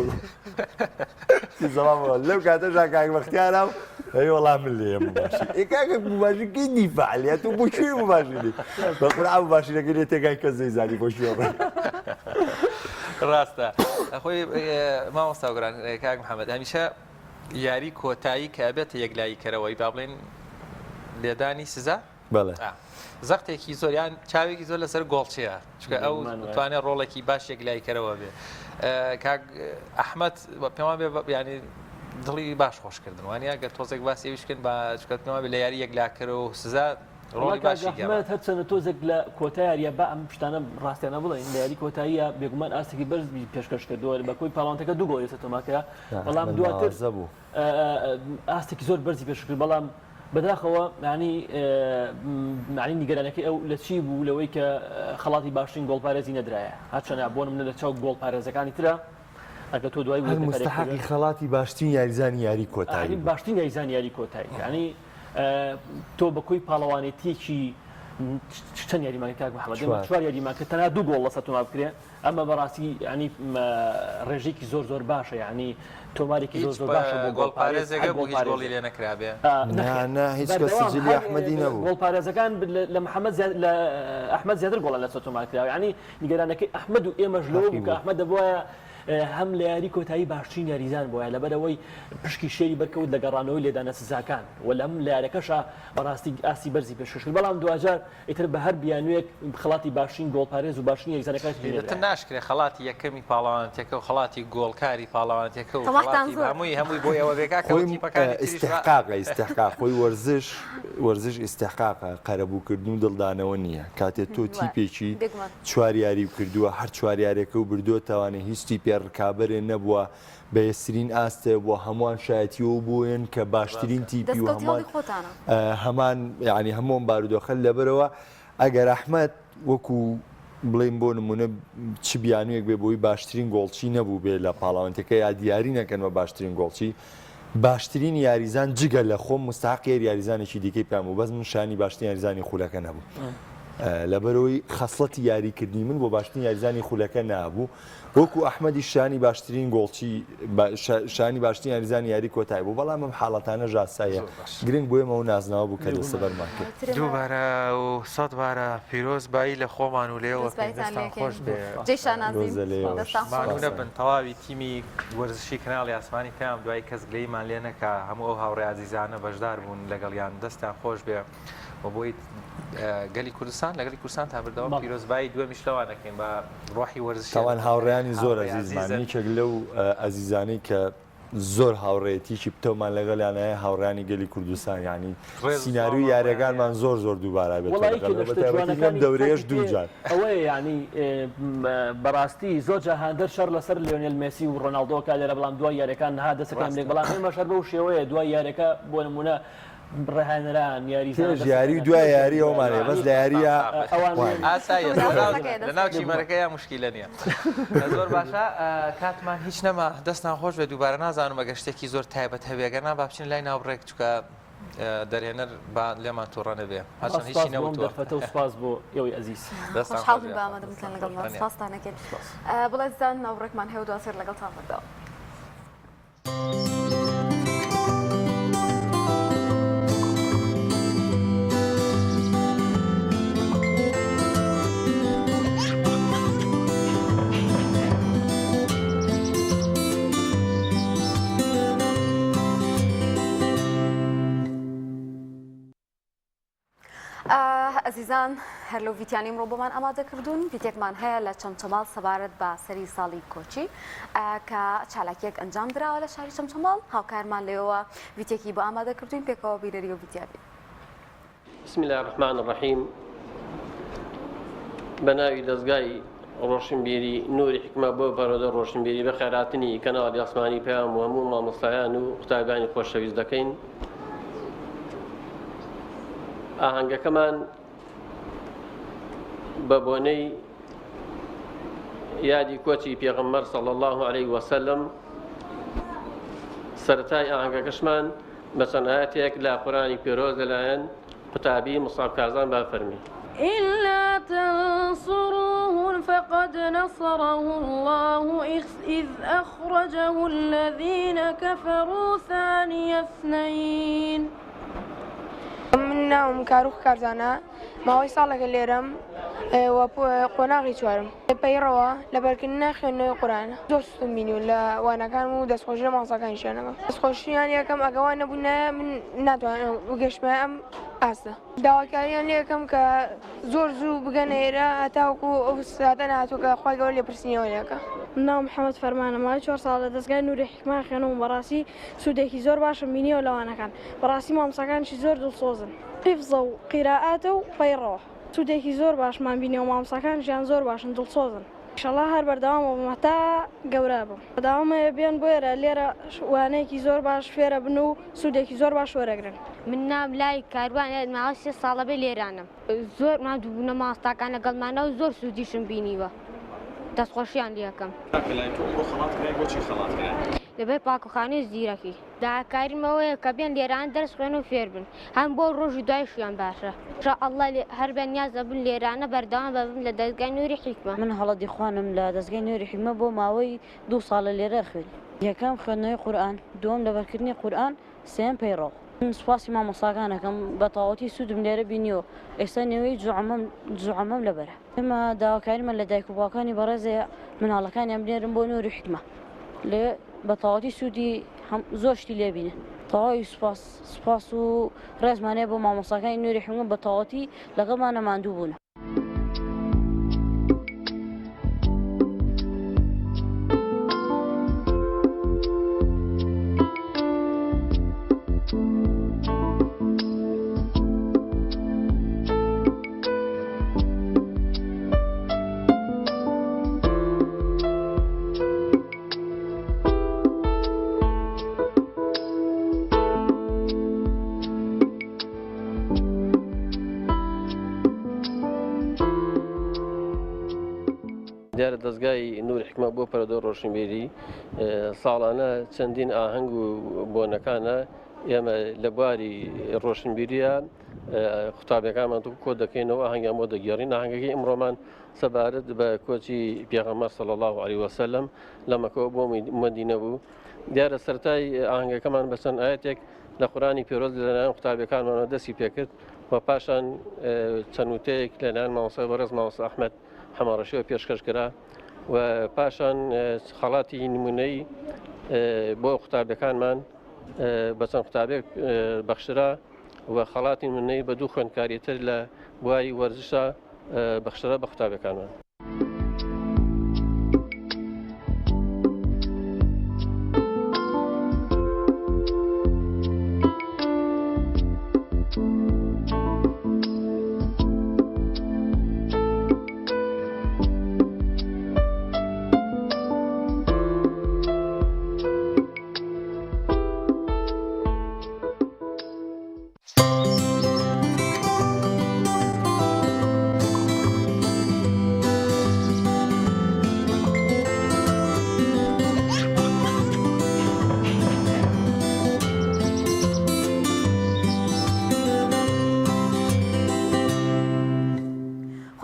زەمان بۆ لەو کاتەشا کاک بەختیارە و ئەی وەڵا من لێ مباشر ئێ کاکە مباشر کەی دیفاع لێ تۆ بۆ کوێ مباشری بە قورعان مباشرەکەی لێ تێکای کەس نەیزانی بۆ کوێ ڕۆی ڕاستە خۆی مامۆستا گۆران کاک محەممەد هەمیشە یاری کۆتایی کە ئەبێتە یەکلاییکەرەوەی با بڵێین لێدانی سزا بەڵێ زەختێکی زۆر یان چاوێکی زۆر لەسەر گۆڵچەیە چونکە ئەو توانێت ڕۆڵێکی باش یەکلاییکەرەوە بێ کاک ئەحمەد پێمان بێ ینی دڵی باش خۆشکردن وانە گەر تۆزێک باسی ئەویش بکەن با چونکە پێمان بێ لە یاری یەکلاکەرەوە و سزا ڕۆڵی باشی گێڕا. ئەحمەد هەرچەندە تۆزێک لە کۆتا یاریە با ئەم شتانە ڕاستیانە بڵێین لە یاری کۆتاییە بێگومان ئاستێکی بەرز پێشکەش کردووە بە کۆی پاڵانتەکە دوو گۆڵی لەسەر تۆمار کرا بەڵام دواتر ئاستێکی زۆر بەرزی پێشکەش کرد بەڵام بەداخەوە ینی معنی نیگەرانەکەی ئەو لە چی بوو لەوەی کە خەڵاتی باشترین گۆڵپارێزی نەدرایە هەرچەنە بۆ منە لە چاو گۆڵپارێزەکانی ترە ئەگە تۆ دوای هەر مستحقی خەڵاتی باشترین یاریزانی یاری کۆتایی باشترین یاریزانی یاری کۆتایی ینی تۆ بە کۆی پاڵەوانێتیەکی چەند یاریمان کاک محەممەد ئێمە چوار یاریمان کرد تەنها دوو گۆڵ لەسەر تۆمار بکرێ ئەمە بەڕاستی ینی ڕێژێکی زۆر زۆر باشە یعنی تۆمارێکی زۆر زۆر باشە بۆ گۆڵپارێزێکە بۆ هیچ گۆڵی لێ نەکرابێ نا هیچ کەس سجلی ئەحمەدی نەبوو گۆڵپارێزەکان لە محەممەد لە ئەحمەد زیاتر گۆڵە لەسەر تۆمار کراوە یعنی نیگەرانەکەی ئەحمەد و ئێمەش لەوە بوو کە ئەحمەد دەبوایە هەم لە یاری کۆتایی باشترین یاریزان بوایە لەبەرئەوەی پشکی شێری بەرکەوت لە گەڕانەوەی لێدانە سزاکان و لەم لە یارەکەشا بەڕاستی ئاستی بەرزی پێشکەش کرد بەڵام دواجار ئیتر بە هەر بیانوویەک خەڵاتی باشترین گۆڵپارێز و باشترین یاریزانەکانی ئیتر لێدرایە. ناشکرێ خەڵاتی یەکەمی پاڵەوانێتیەکە و خەڵاتی گۆڵکاری پاڵەوانێتیەکە و تەماحتان خەڵاتی زۆر. هەمووی هەمووی بۆ ئێوە بێ کاکە خۆی تیپەکانی تریش وا ئیستحقاقە ئیستحقاق خۆی وەرزش وەرزش ئیستحقاقە قەرەبووکردن و دڵدانەوە نییە کاتێ تۆ وایە تیپێکی بێگومان. چوار یاریو کردووە هەر چوار یاریەکەو بردۆتەوانێ هیچ تیپێ ڕکابەرێ نەبووە بەهێزترین ئاستێ بووە هەمووان شایەتی ئەو بوون کە باشترین تیپی و دەستکەوتی هەمووان هەوڵی خۆتانە. هەمان یعنی هەموو ئەم بارودۆخە لەبەرەوە ئەگەر ئەحمەد وەکو بڵێین بۆ نمونە چ بیانوویەک بێ بۆی باشترین گۆڵچی نەبوو بێ لە پاڵاوانتەکە یا دیاری نەکەن بە باشترین گۆڵچی باشترین یاریزان جگە لە خۆم مستحقی هەر یاریزانێکی دیکەی پێیان بوو بەس من شایانی باشترین یاریزانی خولەکە نەبووم لەبەرەوەی خەسڵەتی یاریکردنی من بۆ باشترین یاریزانی خولەکە نابوو وەکو ئەحمەدی شانی باشترین گۆڵچی شانی باشترین یاریزانی یاری کۆتایی بوو بەڵام ئەم حاڵەتانە ژاسایە گرنگ بۆ ئێمە و نازناوە بوو کە دەستەبەرمان کرد. دووبارە و سەدبارە پیرۆز بایی لە خۆمان و لێوە پیرۆزباییتان دەستان لێکەین. خۆش بێ. جێی شانازین. پیرۆزە لێوەش. دەستان خۆش. مانوو نەبن تەواوی تیمی وەرزشی کەناڵی ئاسمانی پەیام دوایی کەس گلەییمان لێ نەکا هەموو ئەو هاوڕێ ئازیزانە بەشدار بوون لەگەڵیان دەستیان خۆش بێ و بۆی گەلی کوردستان لەگەڵی کوردستان تا بردەوە پیرۆزبایی دووەمیش لەوان دەکەین بە ڕۆحی وەرزشی تاوان هاوڕێیانی زۆر هاوڕێ ئەزیزمان ئازیزن. یەکێک لەو ئەزیزانەی کە زۆر هاوڕێیەتیکی پتەومان لەگەڵیان هەیە هاوڕێیانی گەلی کوردستان یانی ڕێز و سیناریۆی سڵاومان بۆیان یاریەکانمان هەیە. زۆر زۆر دووبارە بێتەوە وەڵا یەکێ لەگەڵ لە شتە بەتایبەتی لەم جوانەکانی دەورەیەش تۆپی دوو پێ جار. ئەوەیە یانی بەڕاستی زۆر جار هاندەر شەڕ لەسەر لیۆنێل مێسی و ڕۆناڵدۆ کا لێرە بەڵام دوای یاریەکان ها دەستەکەن لێک ڕاستە. بەڵام ئێمەش هەر بەو شێوەیە دوای یاریەکە بۆ نموونە ڕاهێنەران یاریزانان پێش یاری و دەستەکەن دوای پێش یاری یاری و ئەومان هەیە بەس یانی لە یاریە ئەوان وایە. ئاساییە دەستەکەی لەناو دەستەکەی. لەناو چیمەنەکەیا موشکیلە نییە. زۆر باشە کاتمان هیچ نەما دەستان خۆش بێ دووبارە نازانم ئەگەر شتێکی زۆر تایبەت هەبێ گەر نا با بچین لای ناوبڕێک چونکە دەرهێنەر با لێمان تووڕە نەبێ هەرچەند هیچی سپاس بۆ ئەم نەوتووە دەرفەتە و سپاس بۆ ئێوەی ئەزیز. دەستان خۆشحاڵ خۆش بووین بێ بە ئامادەبوونتان لەگەڵمان فەرموو. سپاستان ئەکەین. بەڵێ ئەزیزان ناوبڕێکمان هەیە و دواتر لەگەڵتان بەردەوام. ئەزیزان هەر لەو ڤیتیانی ئمڕۆ بۆمان ئامادە کردوون ڤیتێکمان هەیە لە چەمچەماڵ سەبارەت بە سەری ساڵی کۆچی کە چالاکیەک ئەنجام دراوە لە شاری چەمچەماڵ هاوکارمان لەوێوە ڤیتێکی بۆ ئامادە کردوین پێکەوە بینەری و ڤیتیا بین. بسم اللە الرحمن الرحیم بە ناوی دەزگای ڕۆشنبیری نوری حیکمە بۆ پەروەردە ڕۆشنبیری بە خێراتنی کەناڵی ئاسمانی پەیام و هەموو مامۆستایان و قوتابیانی خۆشەویست دەکەین ئاهەنگەکەمان بە بۆنەی یادی کۆچی پێغەمبەر صلی الله علیه وسلم سەرەتای ئاهەنگەکەشمان بە چەند ئایەتێک لە قورئانی پیرۆز لەلایەن قوتابی مصعب کارزان با فەرمی. إلا تنصروه فقد نصره الله إذ أخرجه الذين كفروا ثاني اثنين. من ناوم کاروخ کارزانە ماوەی ساڵێکە لێرەم و قۆناغی چوارم پەیڕەوە لەبەرکردنە خوێندنەوەی قورئانە زۆر سوودم بینیوە لە وانەکانم و دەستخۆشی لە مامۆستاکانیشیان ئەکەم دەستخۆشیان یەکەم ئەگە وان نەبوونایە من ناتوانم بگەشتمە ئەم ئاستە داواکاریان لێ ئەکەم کە زۆر زوو بگەنە ئێرە هەتاوەکو ئەو ساتە نەهاتووە کە خوای گەورە لێپرسینەوە لێ ئەکا. من ناوم محەمەد فەرمانە ماوەی چوار ساڵە لە دەزگای نوری حیکمە ئەخوێنم و بەڕاستی سوودێکی زۆر باشم بینیوە لە وانەکان بەڕاستی مامۆستاکانیشی زۆر دڵسۆزن حیفزە و قیرائاتە و پەیڕەوە سوودێکی زۆر باشمان بینیوە مامۆستاکانیشیان زۆر باشن دڵسۆزن ئیشەڵا هەر بەردەوام ئەبم هەتا گەورە بم بەداوام هەیە بێن بۆ ئێرە لێرە وانەیەکی زۆر باش فێرە بن و سوودێکی زۆر باش وەرەگرن. من ناوم لایک کاروانە ماوەی سێ ساڵە بێ لێرانم زۆر ماندوو بوونە مامۆستاکان لەگەڵمانە و زۆر سوودیشم بینیوە دەستخۆشیان لێ ئەکەم. کاکە لای تۆ ئەمڕۆ خەڵات کرای بۆچی خەڵات کرای؟ لەبەر پاکوخانەی زیرەکی. داواکاریم ئەوەیە کە بێن لێرانە دەرس خوێن و فێر بن هەم بۆ ڕۆژی دوایشیان باشە. ان شاء اللە هەر بە نیاز ئەبم لێرانە بەردەوام بەبم لە دەزگای نوری حیکمە. من هەڵەدی خوانم لە دەزگای نوری حیکمە بۆ ماوەی دوو ساڵە لێرە ئەخوێنم. یەکەم خوێندنەوەی قورئان، دووەم لەبەرکردنی قورئان، سێیەم پەیڕەو. من سوپاسی مامۆستاکان ئەکەم بە تەواوەتی سوودم لێرە بینیوە ئێستا نێوەی جوعەمەم لەبەرە. ئێمە داواکاریمان لە دایک و باوکانی بەڕێزە مناڵەکانیان بنێرن بۆ نوری حیکمە لێ بە تەواوەتی سوودی هەم زۆر شتی لێ بینن. تەواوی سوپاس سوپاس و ڕێزمان هەیە بۆ مامۆستاکانی نوری حیکمە بە تەواوەتی لەگەڵمانە ماندوو بوونە. دیارە دەزگای نور حکمە بۆ پەرەدە ڕۆشنبیری ساڵانە چەندین ئاهەنگ و بۆنەکانە ئێمە لە بواری ڕۆشنبیریە قوتابیەکانمان تو کۆ دەکەینەوە ئاهەنگیان بۆ دەگێڕین ئاهەنگەکەی ئمڕۆمان سەبارەت بە کۆچی پێغەمبەر صلی الله علیه وسلم لە مەکەوە بۆ مەدینە بوو دیارە سەرەتای ئاهەنگەکەمان بە چەند ئاەتێک لە قورانی پیرۆز لەلایەن قوتابیەکانمانەوە دەستی پێکرد و پاشان چەند وتەیەک لەلایەن مامۆستای بەڕێز مامۆستا ئەحمەد حەمەڕەشیەوە پێشکەش کرا و پاشان خەڵاتی نمونەی بۆ قوتابیەکانمان بە چەند قوتابێک بەخشرا و خەڵاتی نمونەی بە دوو خوێندکاری تر لە بواری وەرزشە بەخشرا بە قوتابیەکانمان.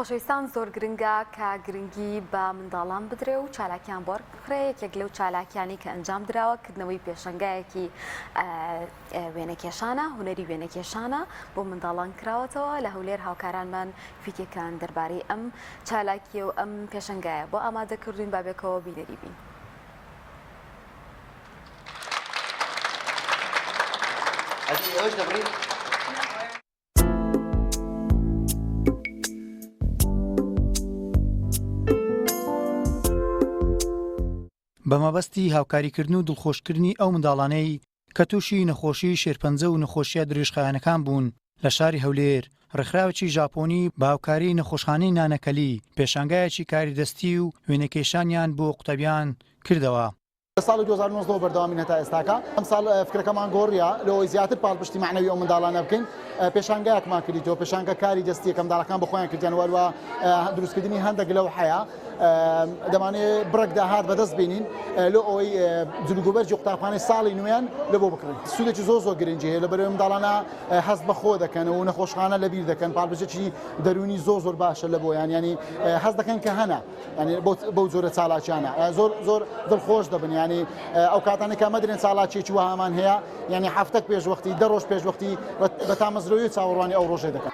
خۆشەویستان زۆر گرنگە کە گرنگی بە منداڵان بدرێ و چالاکیان بۆ بکرێ یەکێک لەو چالاکیانی کە ئەنجام دراوە کردنەوەی پێشەنگایەکی وێنەکێشانە هونەری وێنەکێشانە بۆ منداڵان کراوەتەوە لە هەولێر هاوکارانمان فیتێکان دەربارەی ئەم چالاکیە و ئەم پێشەنگایە بۆ ئامادە کردوین بابێکەوە بینەری بین. ئەوەش دەبڕی؟ بە مەبەستی هاوکاریکردن و دڵخۆشکردنی ئەو منداڵانەی کە تووشی نەخۆشی شێرپەنجە و نەخۆشیە درێژخایەنەکان بوون لە شاری هەولێر، ڕێکخراوێکی ژاپۆنی بە هاوکاری نەخۆشخانەی نانەکەلی پێشانگایەکی کاری دەستی و وێنەکێشانیان بۆ قوتابیان کردەوە. لە ساڵی 2019 وە بەردەوامین هەتا ئێستاکە، ئەمساڵ فکرەکەمان گۆڕیا لەوەی زیاتر پاڵپشتی مەعنەوی ئەو منداڵانە بکەین، پێشانگایەکمان کردیتەوە، پێشانگە کاری دەستیە کە منداڵەکان بە خۆیان کردیان و هەروە دروستکردنی هەندێک لەوحەیە، دەمانەوێت بڕێک داهات بەدەست بینین لۆ ئەوەی جلوگوبەرگی قوتابخانەی ساڵی نوێیان لە بۆ بکڕین. سوودێکی زۆر زۆر گرنگی هەیە لەبەرئەوەی منداڵانە هەست بە خۆ دەکەن و نەخۆشخانە لەبیر دەکەن، پاڵپشتێکی دەروونی زۆر زۆر باشە لە بۆیان، یانی هەست دەکەن کە هەنە. یانی بەو جۆرە چالاکیانە زۆر زۆر دڵخۆش دەبن ینی ئەو کاتانە کە مەدرێن چالاکیەکی وەهامان هەیە یعنی هەفتەک پێش وەختی دە ڕۆژ پێش وەختی بە تامەزرۆی چاوەڕوانی ئەو ڕۆژێ دەکەن.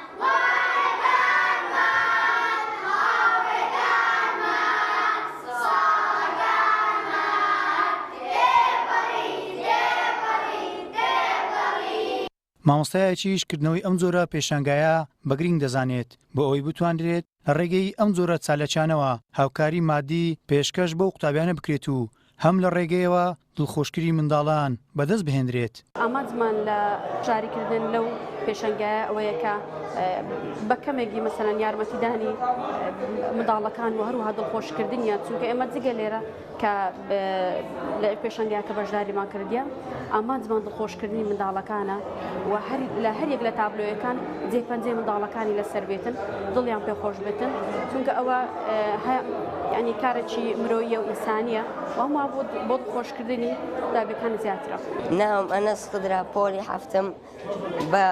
مامۆستایەکیش کردنەوەی ئەم جۆرە پێشانگایە بە گرینگ دەزانێت بۆ ئەوەی بتوانرێت لە ڕێگەی ئەم جۆرە چالاکیانەوە هاوکاری مادی پێشکەش بەو قوتابیانە بکرێت و هەم لە ڕێگەیەوە دڵخۆشکری منداڵان بەدەست بهێنرێت. ئامانجمان لە بەشداریکردن لەو پێشەنگایە ئەوەیە کە بە کەمێکی مەسەلەن یارمەتیدانی منداڵەکان و هەروەها دڵخۆشکردنیان چونکە ئێمە جگە لێرە کە لە پێشەنگاکە بەشداریمان کردیە ئامانجمان دڵخۆشکردنی منداڵەکانە و هەر لە هەر یەک لە تابلۆیەکان جێ پەنجەی منداڵەکانی لەسەر بێتن دڵیان پێخۆش بێتن چونکە ئەوە ینی کارێکی مرۆیە و ئینسانیە و هەموو بۆ دڵخۆشکردنی قوتابیەکان زیاترە. ناوم ئەنەس خدرە پۆلی حەفتم بە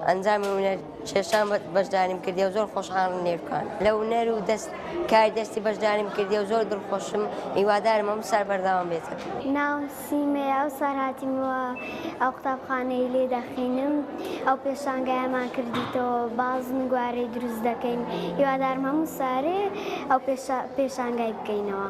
ئەنجامی هونەر کێشان بەشداریم کردی و زۆر خۆشحاڵم لێ بکەن لە هونەر و دەست کاری دەستی بەشداریم کردی و زۆر دڵخۆشم هیوادارم ئەم سار بەردەوام بێت. ناوم سیمەیە ئەو سار هاتیمەوە ئەو قوتابخانەی لێ دەخینم ئەو پێشانگایەمان کردیتەوە بازن گوارەی دروست دەکەین هیوادارم هەموو سارێ ئەو پێشانگای بکەینەوە.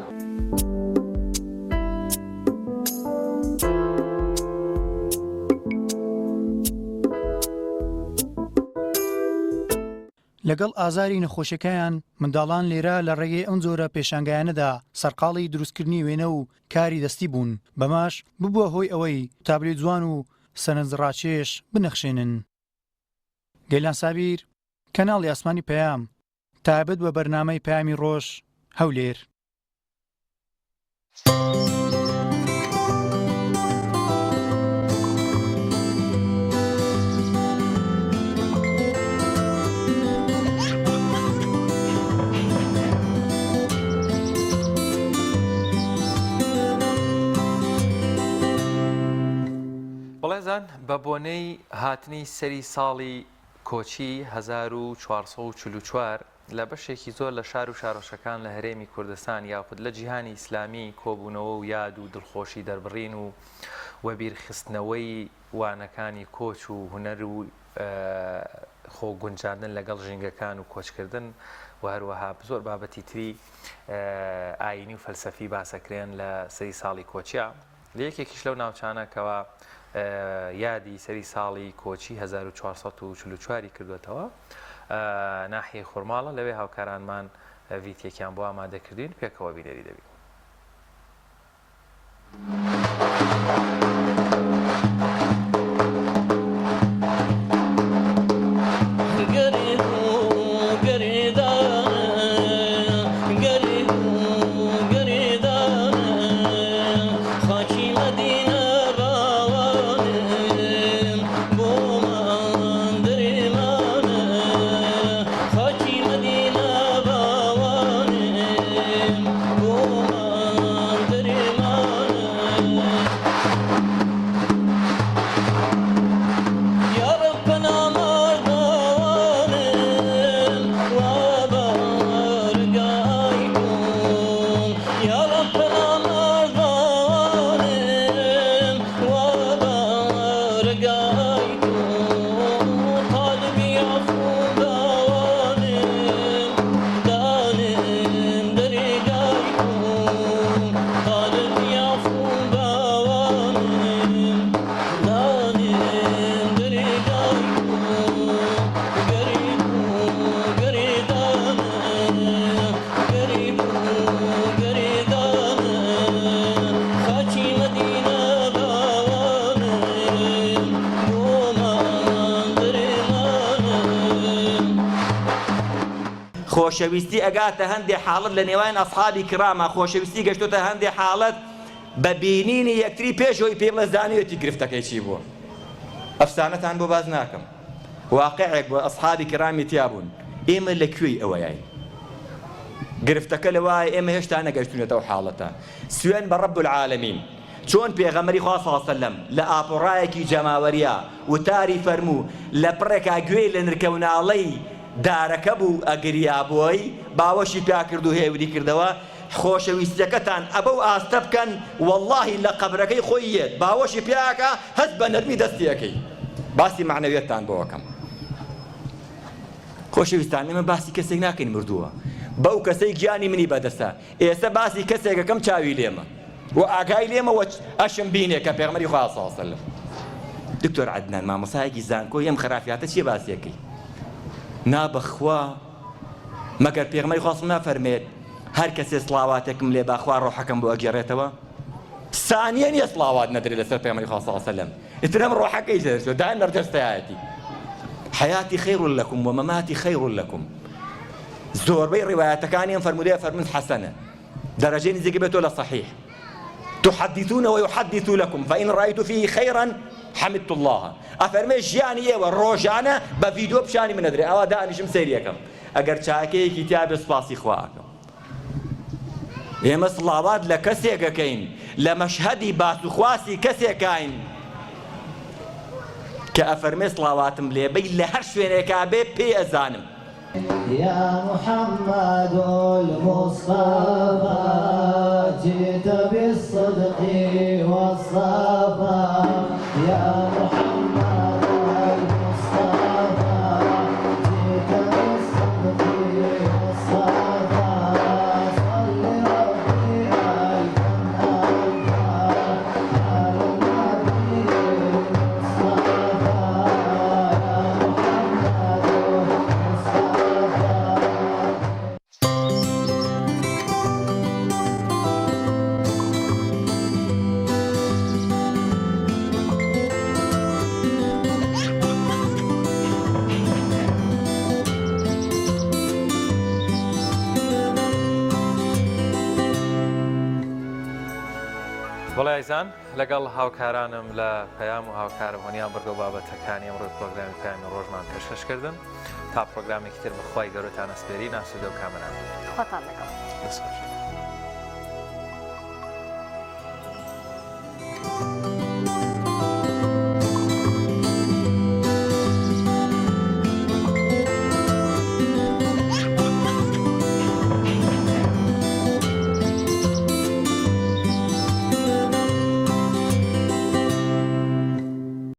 لەگەڵ ئازاری نەخۆشیەکەیان، منداڵان لێرە لە ڕێگەی ئەم جۆرە پێشانگایانەدا سەرقاڵی دروستکردنی وێنە و کاری دەستی بوون، بەمەش ببووە هۆی ئەوەی تابلۆی جوان و سەرنجڕاکێش بنەخشێنن. گەیلان سابیر، کەناڵی ئاسمانی پەیام، تایبەت بە بەرنامەی پەیامی ڕۆژ، هەولێر. بەڵێزان بە بۆنەی هاتنی سەری ساڵی کۆچی 1444 لە بەشێکی زۆر لە شار و شارۆچکەکان لە هەرێمی کوردستان یاخود لە جیهانی ئیسلامی کۆبوونەوە و یاد و دڵخۆشی دەربڕین و وەبیرخستنەوەی وانەکانی کۆچ و هونەر و خۆ گونجاندن لەگەڵ ژینگەکان و کۆچکردن و هەروەها زۆر بابەتی تری ئایینی و فەلسەفی باسەکرێن لە سەری ساڵی کۆچیا. لە یەکێکیش لەو ناوچانە کەوا یادی سەری ساڵی کۆچی 1444 ی کردوێتەوە ناحیەی خورماڵە لەوێ هاوکارانمان ڤیتێکیان بۆ ئامادە کردوین پێکەوە بینەری دەبین. خۆشەویستی ئەگاتە هەندێ حاڵەت لە نێوان ئەسحابی کراما خۆشەویستی گەشتۆتە هەندێ حاڵەت بە بینینی یەکتری پێش ئەوەی پێی بڵێ زانیوێتی گرفتەکەی چی بووە. ئەفسانەتان بۆ باس ناکەم. واقعێک بووە ئەسحابی کرامی تیا بوون. ئێمە لە کوێی ئەوەیاین؟ گرفتەکە لەوایە ئێمە هێشتا نەگەشتوینەتە ئەو حاڵەتە. سوێن بە رب العالمین چۆن پێغەمبەری خوا صلی اللە علیە وسلم لە ئاپۆڕایەکی جەماوەریا وتاری فەرموو لە پڕێکا گوێی لە نرکە و ناڵەی دارەکە بوو ئەگریا بۆی باوەشی پیا کرد و هێوری کردەوە خۆشەویستیەکەتان ئەبەو ئاستە بکەن وەڵاهی لە قەبرەکەی خۆی یەت باوەشی پیاکا هەست بە نەرمی دەستی ئەکەی باسی مەعنەویەتتان بۆ ئەکەم خۆشەویستان ئێمە باسی کەسێک ناکەین مردووە بەو کەسەی گیانی منی بەدەستە ئێستا باسی کەسێک ئەکەم چاوی لێمە و ئاگای لێمە و ئەشم بینێ کە پێغەمبەری خوا صلی الله علیه وسلم دکتۆر عەدنان مامۆسایەکی زانکۆی ئەم خرافیاتە چیە باسیەکەی نا بەخوا مەگەر پێغەمبەری خوا صلی نافەرمێت هەر کەسێ سڵاواتێکم لێ باخوا ڕۆحەکەم بۆ ئەگێڕێتەوە سانیە نییە سڵاوات نەدرێت لەسەر پێغەمبەری خوا صلی الله علیه وسلم ئیتر ئەم ڕۆحەکەی دەرچوە دایم لەردەستایەتی حیاتی خیر لکم و مەماتی خیر لکم زۆربەی ڕیوایەتەکانی ئەم فەرموودەیە فەرموون حەسەنە دەرەجەی نزیک بێتەوە لە صحیح تحدثون ويحدث لكم فإن رأيت فيه خيرا حمدت الله ئەفەرمێ ژیانی ئێوە ڕۆژانە بە ڤیدیۆ پیشانی من ئەدرێ ئەوا دانیشم سەیریەکەم ئەگەر چاکەیەکی تیا بێ سوپاسی خوا ئەکەم ئێمە سڵاوات لە کەسێک ئەکەین لە مەشهەدی باس و خواسی کەسێکاین کە ئەفەرمێ سڵاواتم لێبەی لە هەر شوێنێکا بێ پێی ئەزانم یا محمد المصطفی جئت بالصدق والصفا یا محمد المصطفی جئت بالصدق والصفا صل ربی الفا الفا علی النبی المصطفی یا محمد بەڵێ ئایزان لەگەڵ هاوکارانم لە پەیام و هاوکارم هۆنیان بڕگە و بابەتەکانی ئەمڕۆی پرۆگرامی پەیامی ڕۆژمان پێشکەش کردن تا پرۆگرامێکی تر بەخوای گەورەتان ئەسپێرین ئاسوودە و کامەران بن. خواتان لەگەڵ. دەست خۆش.